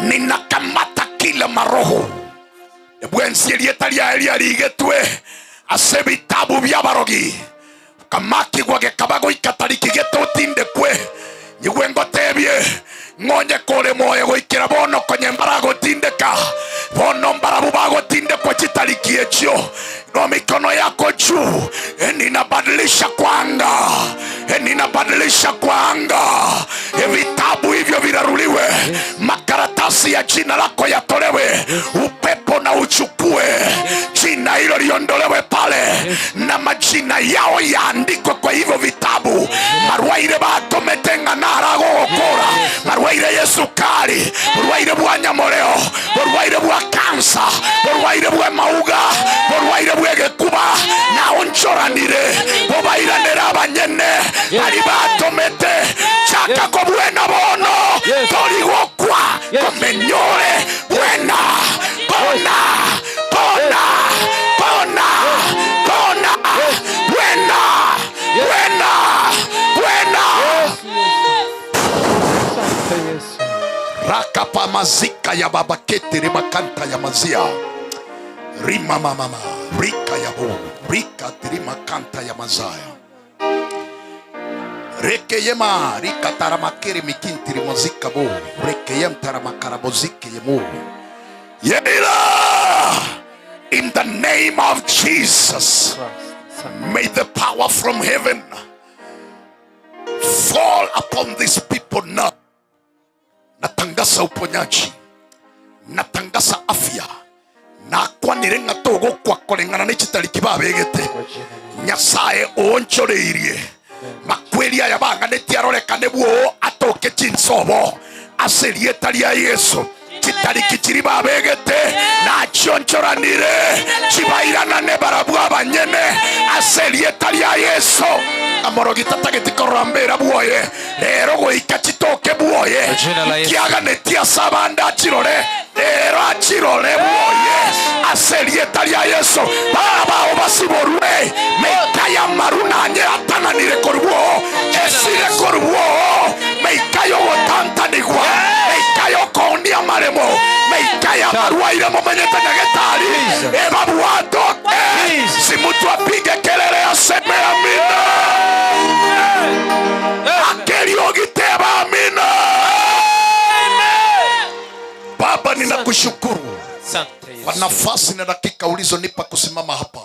ninakamata kila maroho ebwensi elieta lia ligetwe ase bitabu bya barogi kamaki gwage kabago ikatariki getotindekwe nyigwe ngotebie ng'onye kore moyo goikera bono konye mbaragotindeka bono mbarabu bagotindekwa chitariki echio. No mikono yako juu, ninabadilisha kwa anga, ninabadilisha kwa anga. Vitabu hivyo viraruliwe, makaratasi ya jina lako yatolewe, upepo na uchukue jina hilo liondolewe pale, na majina yao yaandikwe kwa hivyo vitabu. Marwaire batometenga naragogokora, marwaire yesukari, burwaire bwa nyamoreo, burwaire bwa kansa, burwaire bwa mauga, burwaire bwegekuba, na onchoranire bobairanire abanyene bari batomete chaka kobwena bono torigokwa komenyore bwena pona pona pona. Rikapamazika ya babakete rimakanta ya mazia rimamamama rika yabo rika tirimakanta ya mazaya rekeyema rikataramakere mikintirimozika bo rekeyemtaramakarabozike yemo yeila. In the name of Jesus, may the power from heaven fall upon these people now. Natangaza uponyaji, natangaza afya, nakwanire ng'a togokwa koreng'ana ne chitariki babegete. Nyasaye oonchoreirie makweri aya bang'anetie arorekane bwoo atoke chinsobo ase erieta ria Yeso. Chitariki chiria babegete nachionchoranire chibairanane barabwo abanyene ase erieta ria Yeso. Amorogi tatageti korora mbera bwoye rero goika chitoke bwoye nkiaganetie ase abande achirore rero achirore bwoye ase erieta ria Yeso. Baba obasiborwe meika y'amaru nanye atananire korwa oo esire korwa oo meika y'ogotantanigwa meika y'okoonia amaremo meika y'amarwaire momenyete nyagetari ebabwatoke si mtu apige kelele aseme amina akeriogi teba amina. Baba, ninakushukuru kwa nafasi na dakika ulizonipa kusimama hapa.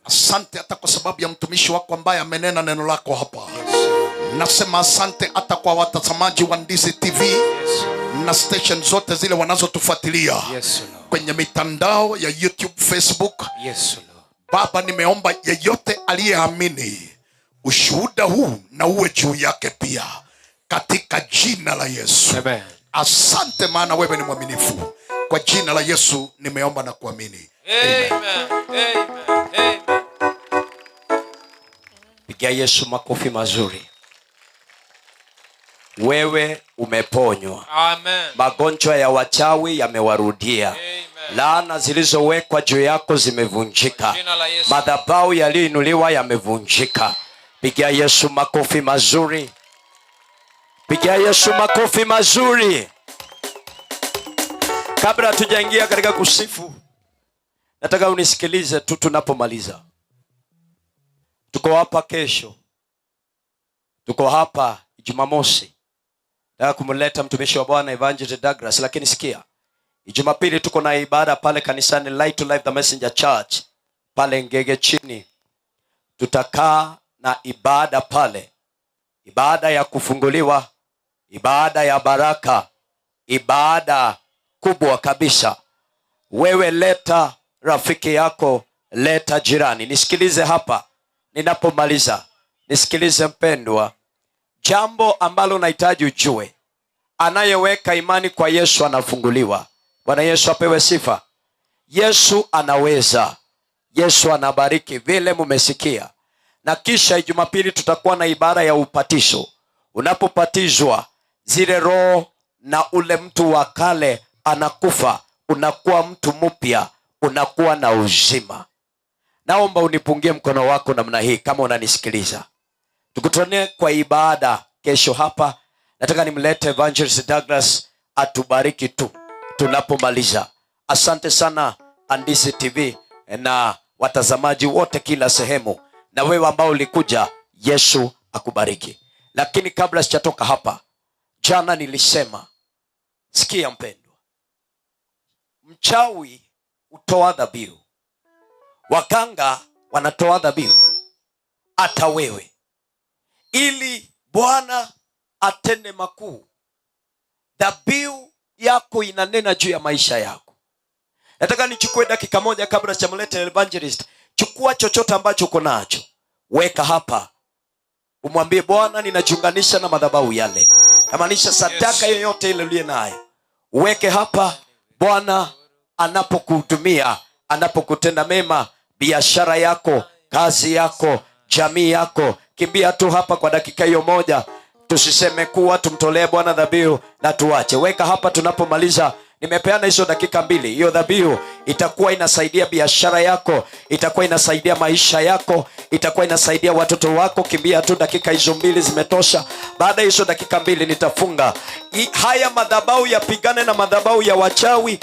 Asante hata kwa sababu ya mtumishi wako ambaye amenena neno lako hapa. Nasema asante hata kwa watazamaji wa Ndizi TV na station zote zile wanazotufuatilia kwenye mitandao ya YouTube, Facebook. Baba, nimeomba yeyote aliyeamini ushuhuda huu na uwe juu yake pia katika jina la Yesu. Amen. Asante maana wewe ni mwaminifu. Kwa jina la Yesu nimeomba na kuamini. Amen. Amen. Amen. Pigia Yesu makofi mazuri. Wewe umeponywa. Amen. Magonjwa ya wachawi yamewarudia. Amen. Laana zilizowekwa juu yako zimevunjika. Jina la Yesu. Madhabahu yaliyoinuliwa yamevunjika. Pigia Yesu makofi mazuri. Pigia Yesu makofi mazuri. Kabla hatujaingia katika kusifu, nataka unisikilize tu tunapomaliza. Tuko hapa kesho, tuko hapa Jumamosi. Nataka kumleta mtumishi wa Bwana Evangelist Douglas, lakini sikia, Jumapili tuko na ibada pale kanisani Light to Life the Messenger Church pale Ngege chini. Tutakaa na ibada pale, ibada ya kufunguliwa, ibada ya baraka, ibada kubwa kabisa. Wewe leta rafiki yako, leta jirani. Nisikilize hapa ninapomaliza, nisikilize mpendwa. Jambo ambalo nahitaji ujue, anayeweka imani kwa Yesu anafunguliwa. Bwana Yesu apewe sifa. Yesu anaweza, Yesu anabariki vile mumesikia. Na kisha Jumapili tutakuwa na ibada ya upatizo. Unapopatizwa, zile roho na ule mtu wa kale anakufa, unakuwa mtu mpya, unakuwa na uzima. Naomba unipungie mkono wako namna hii kama unanisikiliza. Tukutane kwa ibada kesho hapa. Nataka nimlete Evangelist Douglas atubariki tu tunapomaliza. Asante sana Andizi TV na watazamaji wote kila sehemu, na wewe ambao ulikuja, Yesu akubariki. Lakini kabla sijatoka hapa, jana nilisema, sikia mpendwa, mchawi hutoa dhabihu, waganga wanatoa dhabihu, hata wewe, ili Bwana atende makuu. Dhabihu yako inanena juu ya maisha yako. Nataka nichukue dakika moja kabla sijamleta evangelist. Chukua chochote ambacho uko nacho, weka hapa, umwambie Bwana, ninajiunganisha na madhabahu yale. Namaanisha sadaka yoyote ile uliye nayo uweke hapa. Bwana anapokuhudumia, anapokutenda mema, biashara yako, kazi yako, jamii yako, kimbia tu hapa kwa dakika hiyo moja. Tusiseme kuwa tumtolee Bwana dhabihu na tuache. Weka hapa tunapomaliza, Nimepeana hizo dakika mbili. Hiyo dhabihu itakuwa inasaidia biashara yako, itakuwa inasaidia maisha yako, itakuwa inasaidia watoto wako. Kimbia tu, dakika hizo mbili zimetosha. Baada ya hizo dakika mbili nitafunga. I, haya madhabahu yapigane na madhabahu ya wachawi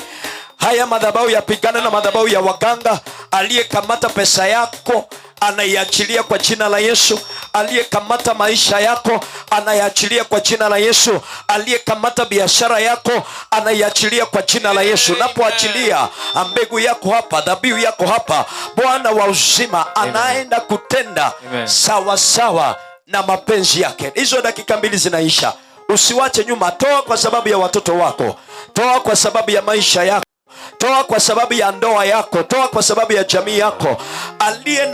haya madhabahu yapigane na madhabahu ya waganga. Aliyekamata pesa yako anaiachilia kwa jina la Yesu. Aliyekamata maisha yako anaiachilia kwa jina la Yesu. Aliyekamata biashara yako anaiachilia kwa jina la Yesu. Unapoachilia mbegu yako hapa, dhabihu yako hapa, Bwana wa uzima anaenda kutenda Amen. sawa sawa na mapenzi yake. Hizo dakika mbili zinaisha, usiwache nyuma. Toa kwa sababu ya watoto wako, toa kwa sababu ya maisha yako, toa kwa sababu ya ndoa yako, toa kwa sababu ya jamii yako. Aliye na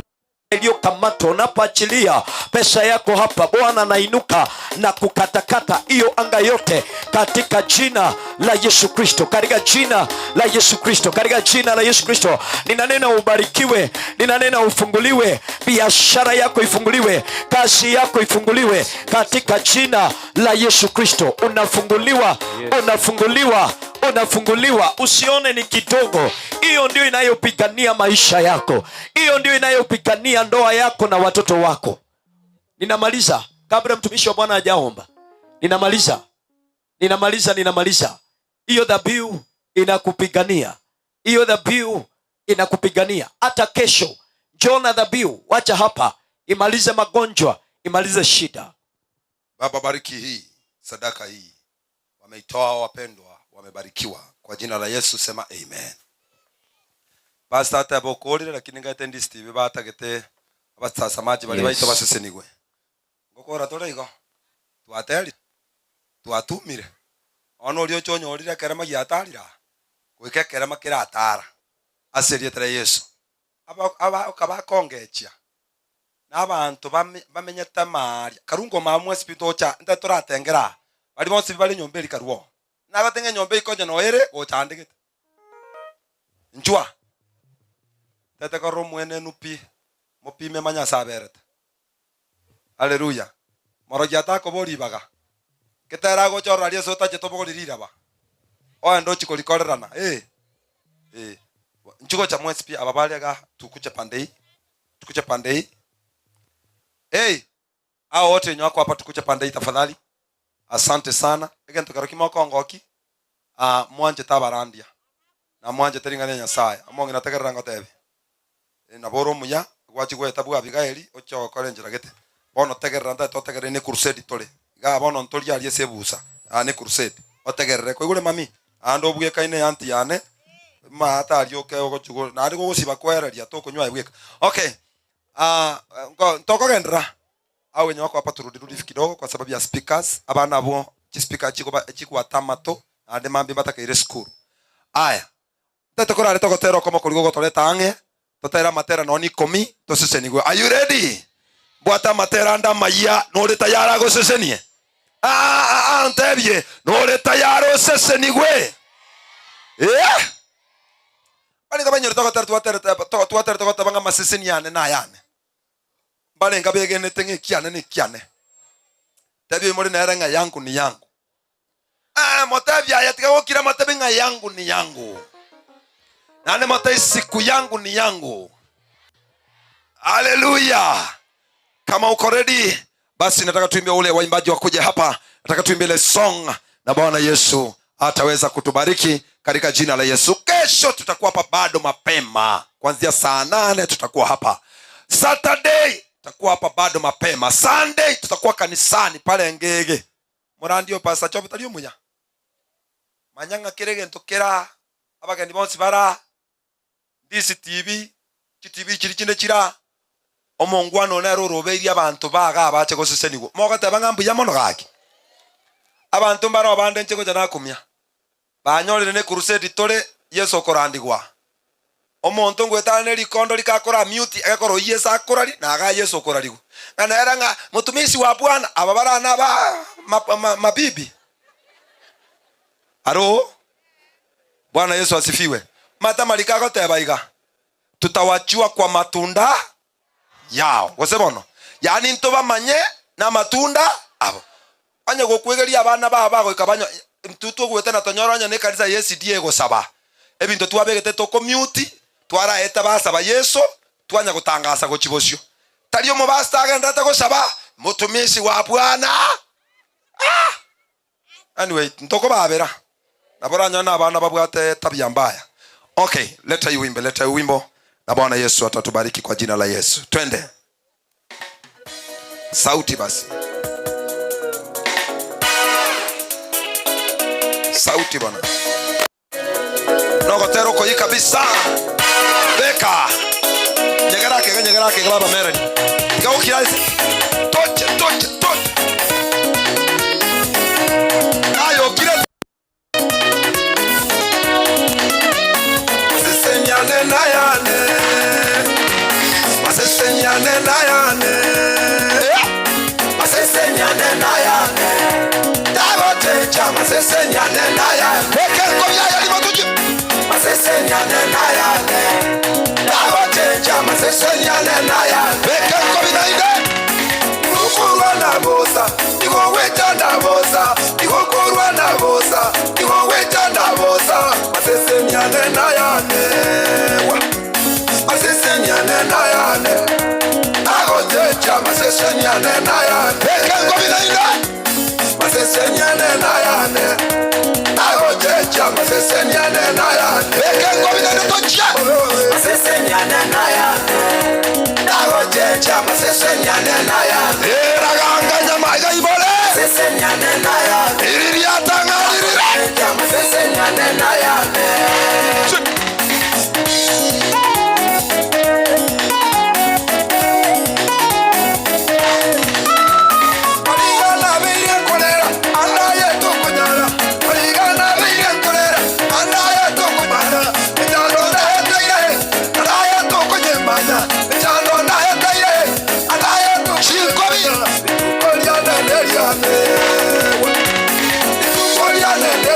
iliyokamatwa, unapoachilia pesa yako hapa, Bwana anainuka na kukatakata hiyo anga yote katika jina la Yesu Kristo, katika jina la Yesu Kristo, katika jina la Yesu Kristo. Ninanena ubarikiwe, ninanena ufunguliwe, biashara yako ifunguliwe, kazi yako ifunguliwe katika jina la Yesu Kristo. Unafunguliwa, unafunguliwa, unafunguliwa. Usione ni kidogo, hiyo ndio inayopigania maisha yako, hiyo ndio inayopigania ndoa yako na watoto wako. Ninamaliza kabla mtumishi wa Bwana hajaomba, ninamaliza, ninamaliza, ninamaliza. Hiyo dhabihu inakupigania, hiyo dhabihu inakupigania. Hata kesho njoo na dhabihu, wacha hapa imalize magonjwa, imalize shida. Baba, bariki hii sadaka hii wameitoa wapendwa, wamebarikiwa kwa jina la Yesu, sema amen. Pastor ata bokorire lakini ngaite ndi Steve batagete abasasamaji bari Yes. baito basesenigwe ngokora tore igo twateri twatumire ona oria ochonyorire ekerema giatarira goika ekerema keratara ase erieta ria Yesu aba aba okabakongechia na abanto bame- bamenyete maaria karungo mamwe sipi tocha nte toratengera bari bonsi bari nyomba eri karwo nagotenge nyomba ikonya noere gochandegete nchwa tete korora omwenenu pi mopime manya ase aberete haleluya morogi atakobori ibaga ketera agochorora aria ase otachete obogori riraba oende ochie korikorerana eh eh nchigocha mwensi pi aba bare iga tukuche pande hii tukuche pande hii hey hao wote wenye wako hapa tukuche pande hii tafadhali asante sana egento kero kimo okongoki ah mwanchete abarandia na mwanchete ring'ana ria nyasaye omong'ina tegerera ngotebie Eh, nabo ore omuya gwachia goeta bwa Abigaeli oche ogokora enchera gete bono tegerera ntaete otegerere ne crusade tore igaa bono ntori aria ase ebusa aa ne crusade otegerere kwaigure mami ande obwekaine eanti yane maate aria oke ogochi go naende gogosiba koereria tokonywa aye bweka okay ah nko ntokogenderera Hao wenye wako hapa turudi rudi kidogo kwa sababu ya speakers abana abwo chispeaker chikoba chigwata amato naende mambia mbatakeire esukuru aya ntete korare togotera okomo koria gogotoreta ang'e totere amatera nonye ikomi tosesenigwe are you ready mbwate amatera ande amayia nore tayari agosesenie Ah, ah, ah, ntebie nore tayari osesenigwe eh Barenge bainyore togotera twaterete twaterete goteba ng'a amaseseni ane nayane Mbarenge abegenete ng'a ekiane nekiane. Tebia oimore nere ng'a yangu ni yangu. Ah, motebie aye tiga gokira motebie ng'a yangu ni yangu. Naende motebie siku yangu ni yangu. Haleluya! Kama uko ready, basi nataka tuimbe ule waimbaji wakuje hapa, nataka tuimbe ile song na Bwana Yesu ataweza kutubariki katika jina la Yesu. Kesho tutakuwa hapa bado mapema, kuanzia saa nane tutakuwa hapa. Saturday tutakuwa hapa bado mapema. Sunday tutakuwa kanisani pale Ngege. Morandio Pastor Chobe tari omuya. Manya ng'a kera egento kera abageni bonsi bara DCTV, chitibi chiri chinde chira omongwana one nere orobeirie abanto baga abache gosesenigwa. Mogoteba ng'a mbuya mono gaki. Abanto mbare obande inche gocha nakumia. Banyorire ne crusade tore Yeso okorandigwa. Omonto ngoetana ne rikondo rikakora mute egekora oyio Yeso akorari na igaa Yeso okorarigwa. Ng'a nere ng'a motumishi wa Bwana aba bare na aba ma, ma, mabibi. Aro Bwana Yesu asifiwe. Mate amariko agoteba iga, tutawachua kwa matunda yao. Gose bono, yaani ntobamanye namatunda abo. Onye gokwegeria abana bao bagoika banyo. Intwe togwete na tonyore onye nekanisa ya SDA egosaba ebinto twabegete tokomute twaraeta basaba Yeso twanya gotangasa gochia bosio. Tari omopastor agenderete gosaba motumishi wa Bwana ah! Anyway ntokobabera nabo oranyore na abana babwate tabia mbaya. Okay, leta hii wimbo, leta hii wimbo na Bwana Yesu atatubariki kwa jina la Yesu. Twende. Sauti basi. Sauti bwana. Nogotera okoyi kabisa. Beka. Nyegera akege, nyegera akege baba Mereni. Tiga gokira ase. Toche, toche, toche. Aye okire. Maseseniane nayane. Maseseniane nayane. Maseseniane nayane. Tagotecha maseseniane nayane. Ekenko byaya limotuki. Maseseniane nayane. Tagotecha maseseniane nayane. Ekenko binaide. Igokorwa na bosa, igogwecha na bosa, igokorwa na bosa, igogwecha na bosa. Maseseniane nayane. Maseseniane nayane. Agotecha maseseniane nayane. Ekenko binaide. Maseseniane nayane. Agotecha maseseniane nayane. Ekenko binaide tochia. Maseseniane nayane. Agotecha maseseniane nayane. Eraganga nyama igaibole. Maseseniane nayane. Iririatang'aririre. Maseseniane nayane.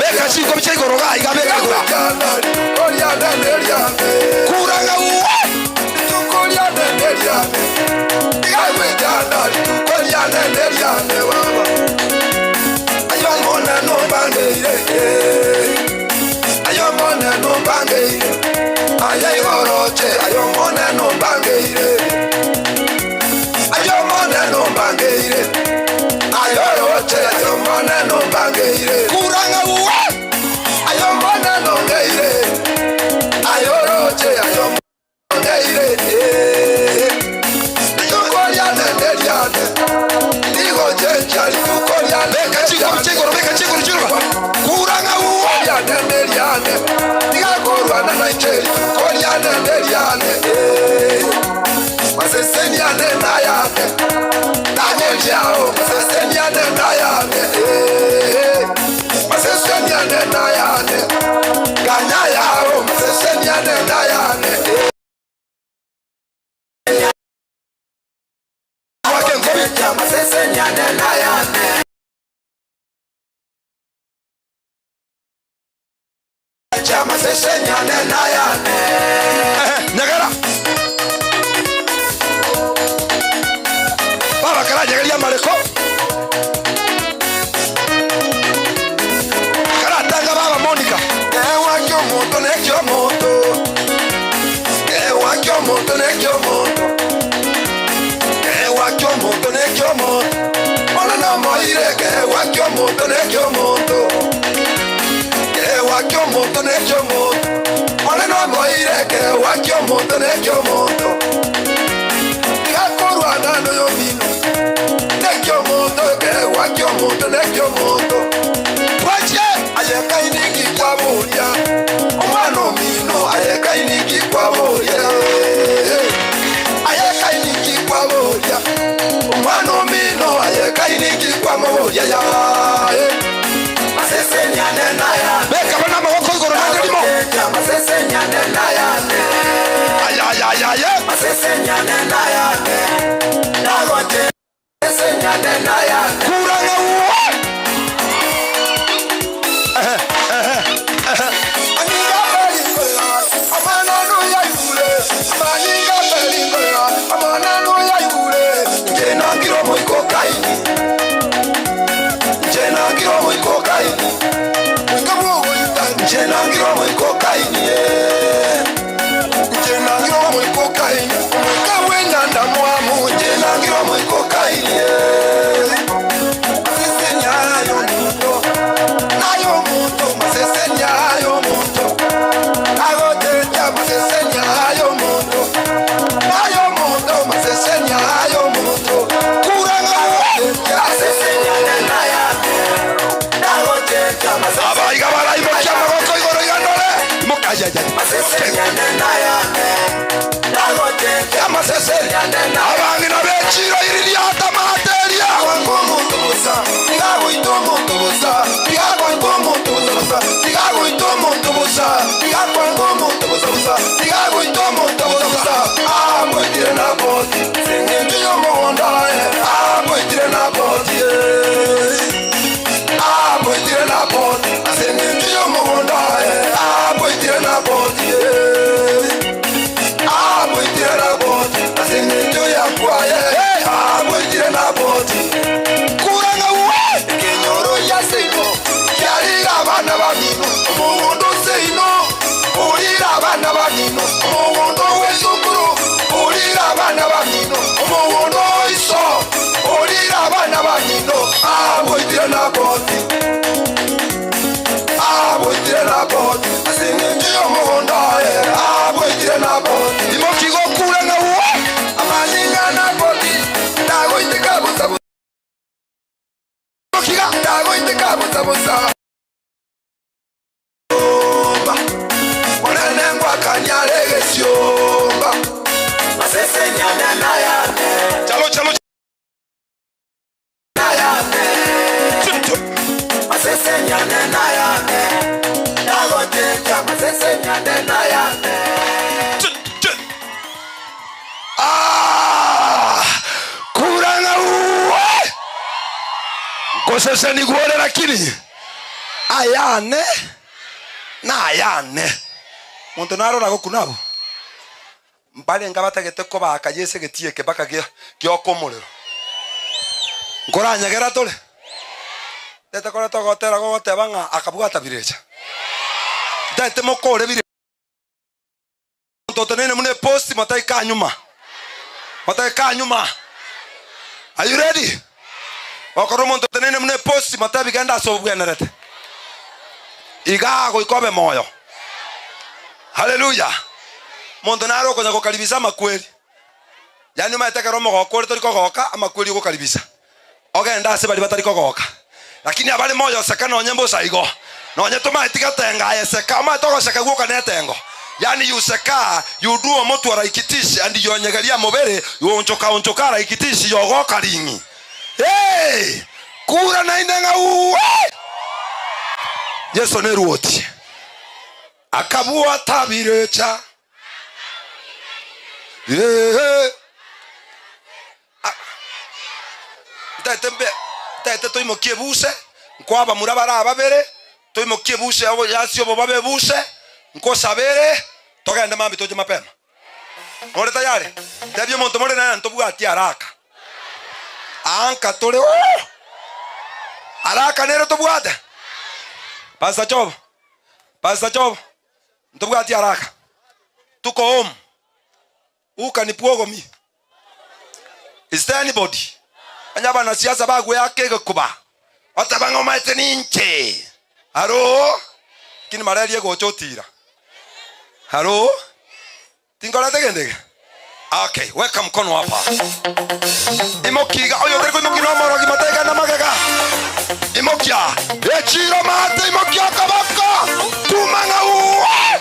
Beka chinkobi chia igoro iga iga beka igoro. Kura ng'a uwe. Kura ng'a uwe. Beka chinkobi chia igoro, beka chia igoro, chiruka. Kura ng'a uwe. Nyagara. Baba karanyegeria mareko. Karatanga baba Monica. Ewa kyo moto ne kyo moto. Ewa kyo moto ne kyo moto. Ewa kyo moto ne kyo moto. Ona no moire ewa kyo moto ne kyo moto. Ewa kyo moto ne kyo moto. Ona no moire ewa kyo moto ne kyo moto. Igakorwa na no yo mino. Ne kyo moto ewa kyo moto ne kyo moto. Wache ayeka iniki kwa boria. Omwana omino ayeka iniki kwa boria. Ayeka iniki kwa boria. Omwana omino ayeka iniki kwa boria ya. Maseseniane naya. Beka bana maboko igoro na ndimo. Maseseniane naya. Ay ay ay ay. Maseseniane naya. Nagote. Maseseniane naya. Kura nga uwe. okaine Omoika bw'enyanda mwamu Inche nangire omoika okaine Masesenia y'omonto Naye omonto Masesenia y'omonto Nagotetia Masesenia y'omonto Naye omonto Masesenia y'omonto Kura ng'a Masesenia nayane Nagotetia Abaiga baraimokia amaboko igoro iga ndore. Imoka ay ay ay. Amasese. Abang'ina b'echiro iririata materia. Imoki gokura ng'a uwe. Imokiga. Chalo chalo. Ah! Kura ng'a uwe. Kosese niguore lakini ayane na ayane muntu narora goku nabo mbarenga batagete kobaka yese getieke baka gioka omorero nkoranyegera tore tete kore togotera gogoteba ng'a akabwata birecha tete mokore bire mtoto nene mune posti mataika nyuma mataika nyuma. Are you ready? Okorwo omonto otenene muna eposti matebi genda ase obwenerete iga goika obe moyo. Haleluya. Monto nare okonya gokaribisa amakweri, yaani omaete ekero omogoka ore tori kogoka amakweri ogokaribisa ogenda ase bari batari kogoka, lakini abare moyo seka nonye mbosa igo nonye tomaeti gatenga aye seka omaete ogoseka gwoka na etengo, yaani yuseka yuduo motu araikitishi and yonyegeria mubere yonchoka onchoka araikitishi yogoka ring'i. Hey! Kura nainde ng'a uwe Yesu ne ruoti akabwata birecha. Yeah. Ntaete mbe ntaete toimokie ebuse nkwaba mura bara ababere toimokie ebuse abo yasi obo babe ebuse nkosabere togende mambi toche mapema. More tayari? Tebia omonto more naye ntobwati haraka. Anka tore oh! Haraka nere tobwate. Pastor Job. Pastor Job. Ntobwati haraka. Tuko home. Uka ni puogo mi. Is there anybody? Anya bana siasa bagwe akege kuba. Otabanga maete ninche. Haro? Kini malaria gochotira. Haro? Tingola tegendege. Okay, weka mkono hapa. Imokiga, oyo teriko imokino morogi matega na magega. Imokia. Echiro mate imokia kabaka. Tumanga uwe.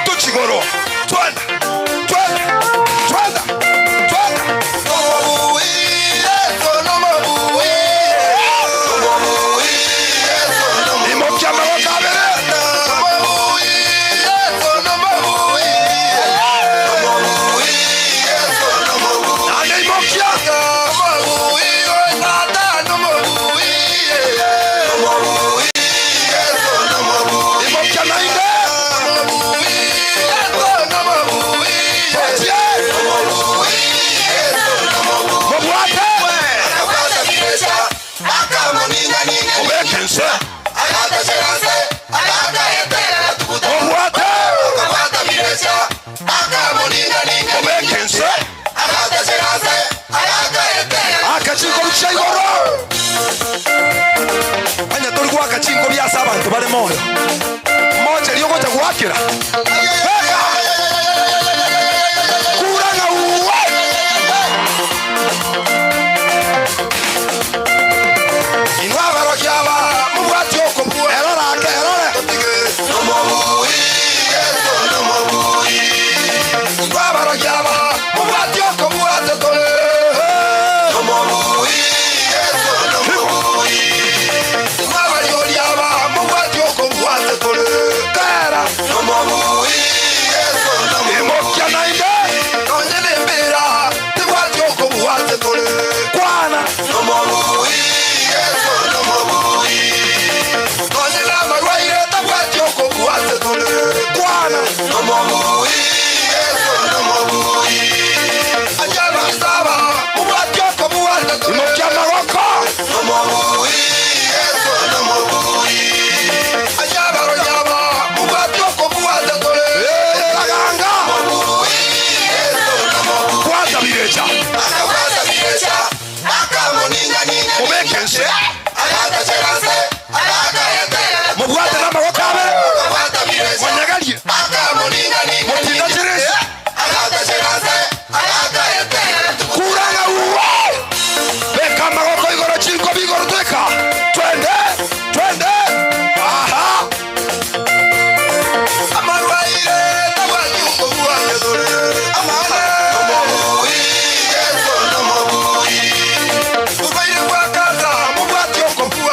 Tuchigoro. Twenda. Twenda. Twenda. Twenda. Imokia maboko abere. Nane imokia. Imokia nainde. Patie. Mobwate. Obeke nse. Mobwate. Gochia igoro. Onye tori goaka chinkobi ase abanto bare moyo, mocherie ogocha goakera. Beka! Kura ng'a uwe! Inwe abarokia aba, mobwati okobua. Erora ake, erore. Inwe abarokia aba, mobwati okobua ase tore. Inwe abariori aba, mobwati okobua ase tore. Tera. Imokia naende. Nonye nembera, tebwati okobua ase tore. Kwana. Nonye namarwaire, tabwati okobua ase tore. Kwana. Imokia amagoko. Aganga. Kwata birecha. Mubeke nse. Mubwate n'amaboko abere. Munyegerie. Mutindachirese. Kuranga uwe. Beka amagoko igoro chinkobi igoro tweka. Twende. Twende. Aha.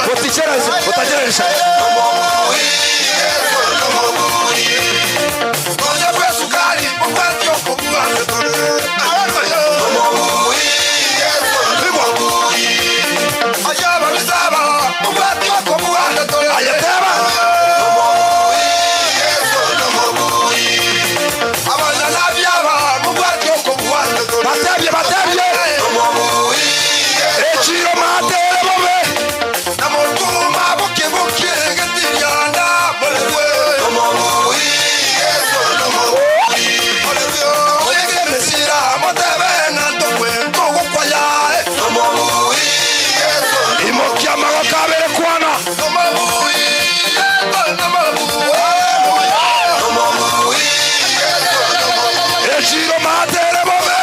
Gotichereza, gotachereza. Ayateba. Batebie, batebie. Echiro matere bobe. Imokia amagoko abere kwana. Echiro matere bobe.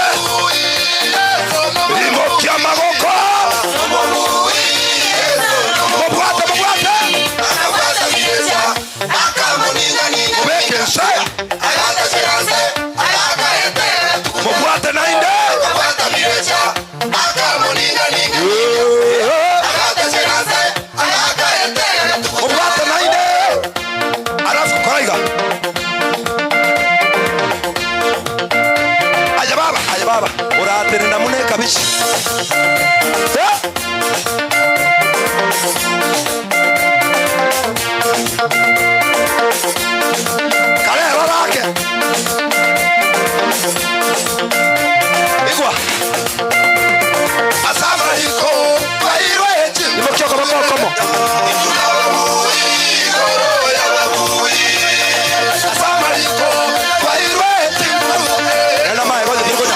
Imokia amagoko. Mubwate, mubwate. Mubeke nse. Mubwate nainde. Mubwate nainde. Alafu koraiga. Aja baba, aja baba. Uratere namune kabisa. Eh? Kalero lake. Igwa. Imokia komo komo. Nenda mae goja goja.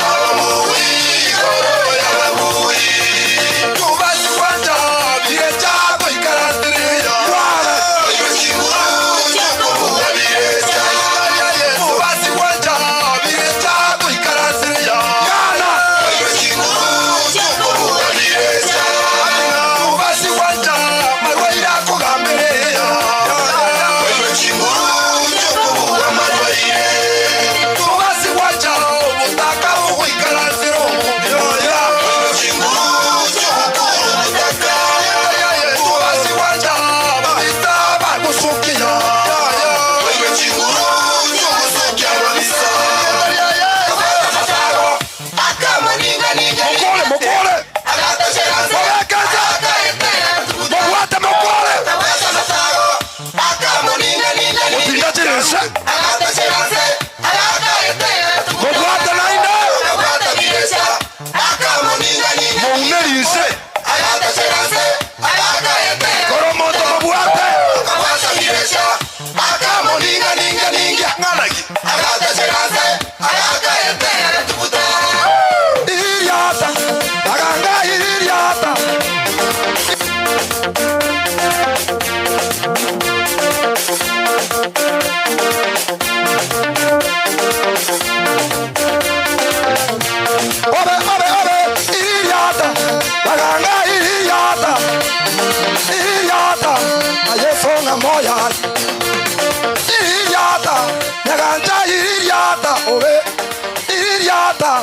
Tata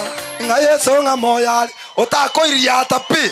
ng'a Yeso ng'a moyo are otakoiriata pi.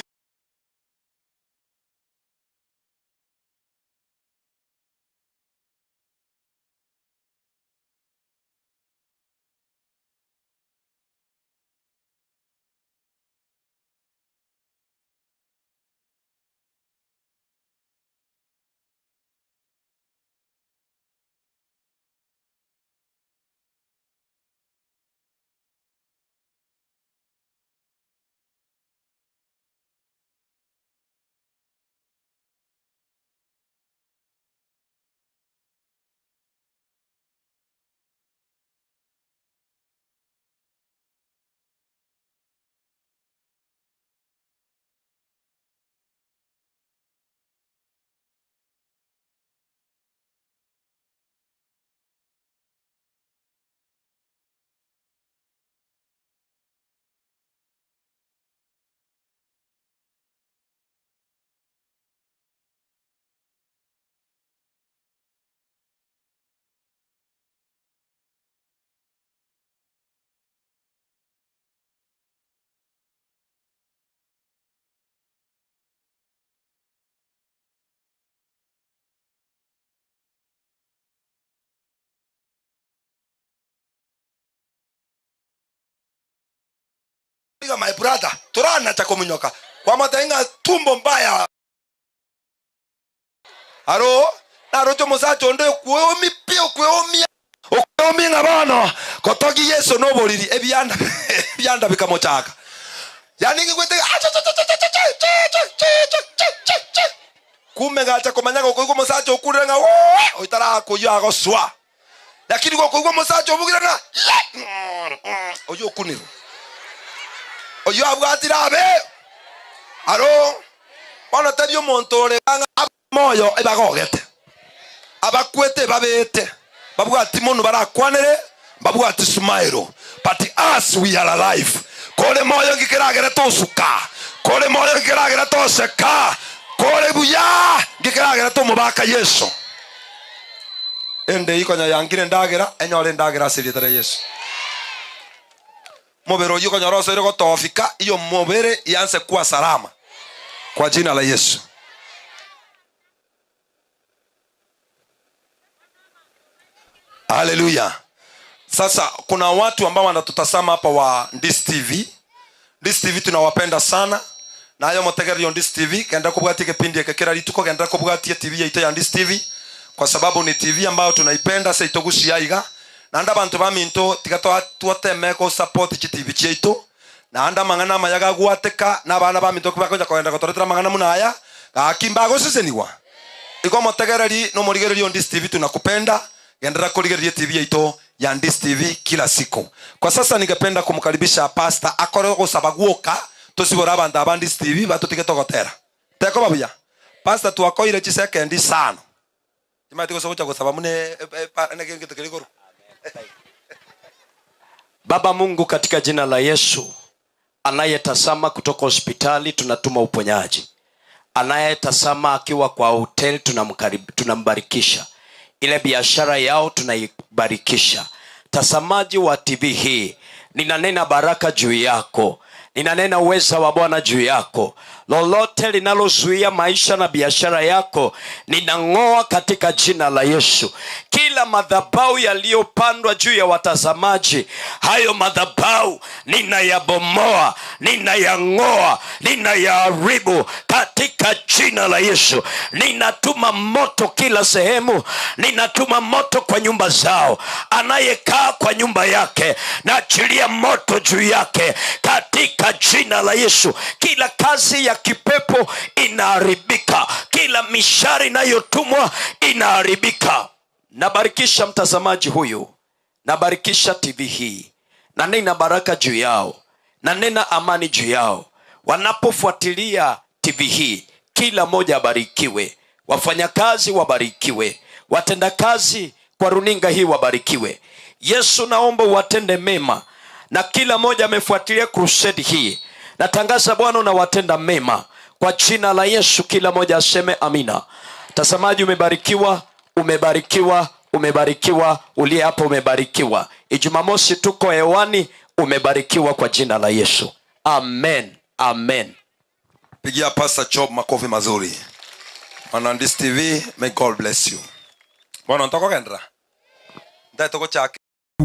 Iga my brother toranacha kominyoka kwamotebia ng'a tumbo mbaya aro naroche omosacha onde okweomi pi okweomia okweomi ng'a bono kotogi Yeso noboriri ebianda ebianda bikamochaka yaani ngigwete kume gacha komanya gokoigwa omosacha okurire ng'a wee oitarakoyia agoswa lakini gokoigwa omosacha obugire ng'a oyio okunirwe oyio abwatire abe aro bono tebia omonto ore ng'a moyo ebagogete abakwete babete babwati mono barakwanere babwati smile but us we are alive kore moyo ngikeragere tosuka kore moyo ngikeragere toseka kore buya ngikeragere tomobaka Yeso ende ikonya yangire ndagera enyore ndagera ase erieta ria Yesu mobere oyio konyora osoire gotofika iyo mobere ianze kuwa salama kwa jina la Yesu. Haleluya. Sasa kuna watu ambao wanatutazama hapa wa Ndisi TV. Ndisi TV tunawapenda sana. Nayo motegererio Ndisi TV kenda kubwatia kipindi eke kila rituko kenda kubwatia TV yaito ya Ndisi TV kwa sababu ni TV ambayo tunaipenda seitogusia iga nanda bantu baminto tiga twateme ko support chi TV chiaito naanda mang'ana amaya gagwateka na abana baminto bakonya kogenda gotoretera mang'ana muna aya gaki mbagoseseniwa igo motegereri nomorigererio Ndisi TV tunakupenda gendelea kurigereria TV yaito ya Ndisi TV kila siku. Kwa sasa ningependa kumkaribisha pastor akore gusaba guoka tusibora abantu aba Ndisi TV batutige togotera teko babuya pastor twakoire chisekendi sana timati gosogocha gusaba mune nekintu kiriguru. Baba Mungu, katika jina la Yesu, anayetazama kutoka hospitali tunatuma uponyaji, anayetazama akiwa kwa hotel tunambarikisha, ile biashara yao tunaibarikisha. Tazamaji wa TV hii, ninanena baraka juu yako, ninanena uweza wa Bwana juu yako. Lolote linalozuia maisha na biashara yako ninang'oa katika jina la Yesu. Kila madhabahu yaliyopandwa juu ya watazamaji, hayo madhabahu ninayabomoa, ninayang'oa, ninayaharibu katika jina la Yesu. Ninatuma moto kila sehemu, ninatuma moto kwa nyumba zao. Anayekaa kwa nyumba yake, naachilia moto juu yake katika jina la Yesu. Kila kazi ya kipepo inaharibika, kila mishari inayotumwa inaharibika. Nabarikisha mtazamaji huyu, nabarikisha TV hii, na nena baraka juu yao, na nena amani juu yao. Wanapofuatilia TV hii, kila mmoja abarikiwe, wafanyakazi wabarikiwe, watendakazi kwa runinga hii wabarikiwe. Yesu, naomba uwatende mema, na kila mmoja amefuatilia crusade hii, natangaza Bwana unawatenda mema kwa jina la Yesu. Kila mmoja aseme amina. Mtazamaji, umebarikiwa, umebarikiwa, umebarikiwa. Uliye hapo umebarikiwa. Ijumamosi tuko hewani. Umebarikiwa kwa jina la Yesu. Amen, amen. Pigia Pastor Job makofi mazuri. Mwanandisi TV, may God bless you. Bwana ntokogendera. Ndetogochaka.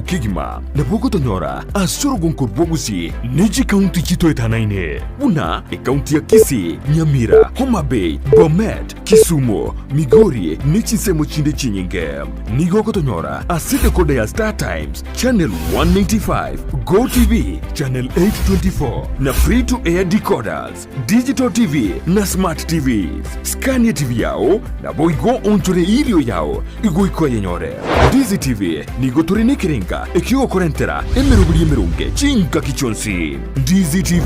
Kegima nabo ogotonyora ase orogonko rw'obosie ne chikaunti chitoetanaine buna ekaunti ya Kisii, Nyamira, Homa Bay, Bomet, Kisumu, Migori ne chinsemo chinde chinyinge. Nigo ogotonyora ase decoder ya Star Times, Channel 195, Go TV, Channel 824 na Free to Air decoders, Digital TV na Smart TVs. Scania TV yao naboigo onchore irio yao igoika oyenyore. Ndizi TV nigo tore nekerenga ekiogokorentera emeroberi emeronge chingaki chionsi. Ndizi TV,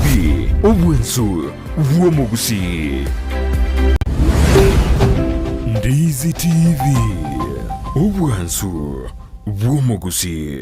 obwensu bw'omogusii. Ndizi TV, obwansu bw'omogusii.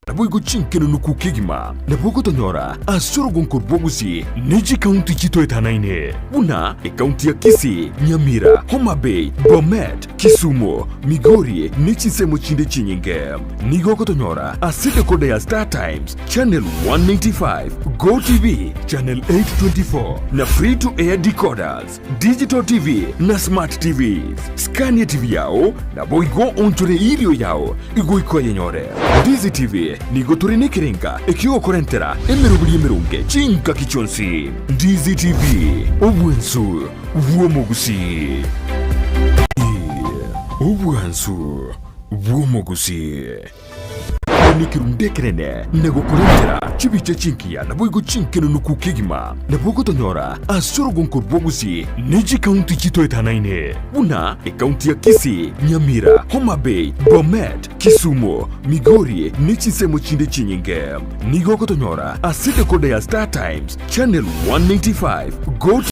Naboigo chinkenunuku kegima nabo ogotonyora ase orogonko rw'obosie ne chikaunti chitoetanaine buna ekaunti ya Kisii, Nyamira, Homa Bay, Bomet, Kisumu, Migori ne chinsemo chinde chinyinge. Nigo ogotonyora ase decoder ya Star Times, Channel 195, Go TV, Channel 824 na Free to Air decoders, Digital TV na Smart TVs. Scania TV yao naboigo onchore irio yao igoika oyenyore. Ndizi TV nigo tore nekerenga ekiogokorentera emeroberi emeronge chingaki chionsi. Ndizi TV, obwansu bw'omogusii. Obwansu bw'omogusii. Nekerundu ekenene na gokorentera chibicha chingiya naboigo chinkenunuku kegima, nabo ogotonyora ase orogonko rw'obosie ne chikaunti chitoetanaine buna ekaunti ya Kisii, Nyamira, Homa Bay, Bomet, Kisumu, Migori ne chinsemo chinde chinyinge. Nigo ogotonyora ase decoder ya Star Times, Channel 195, Go.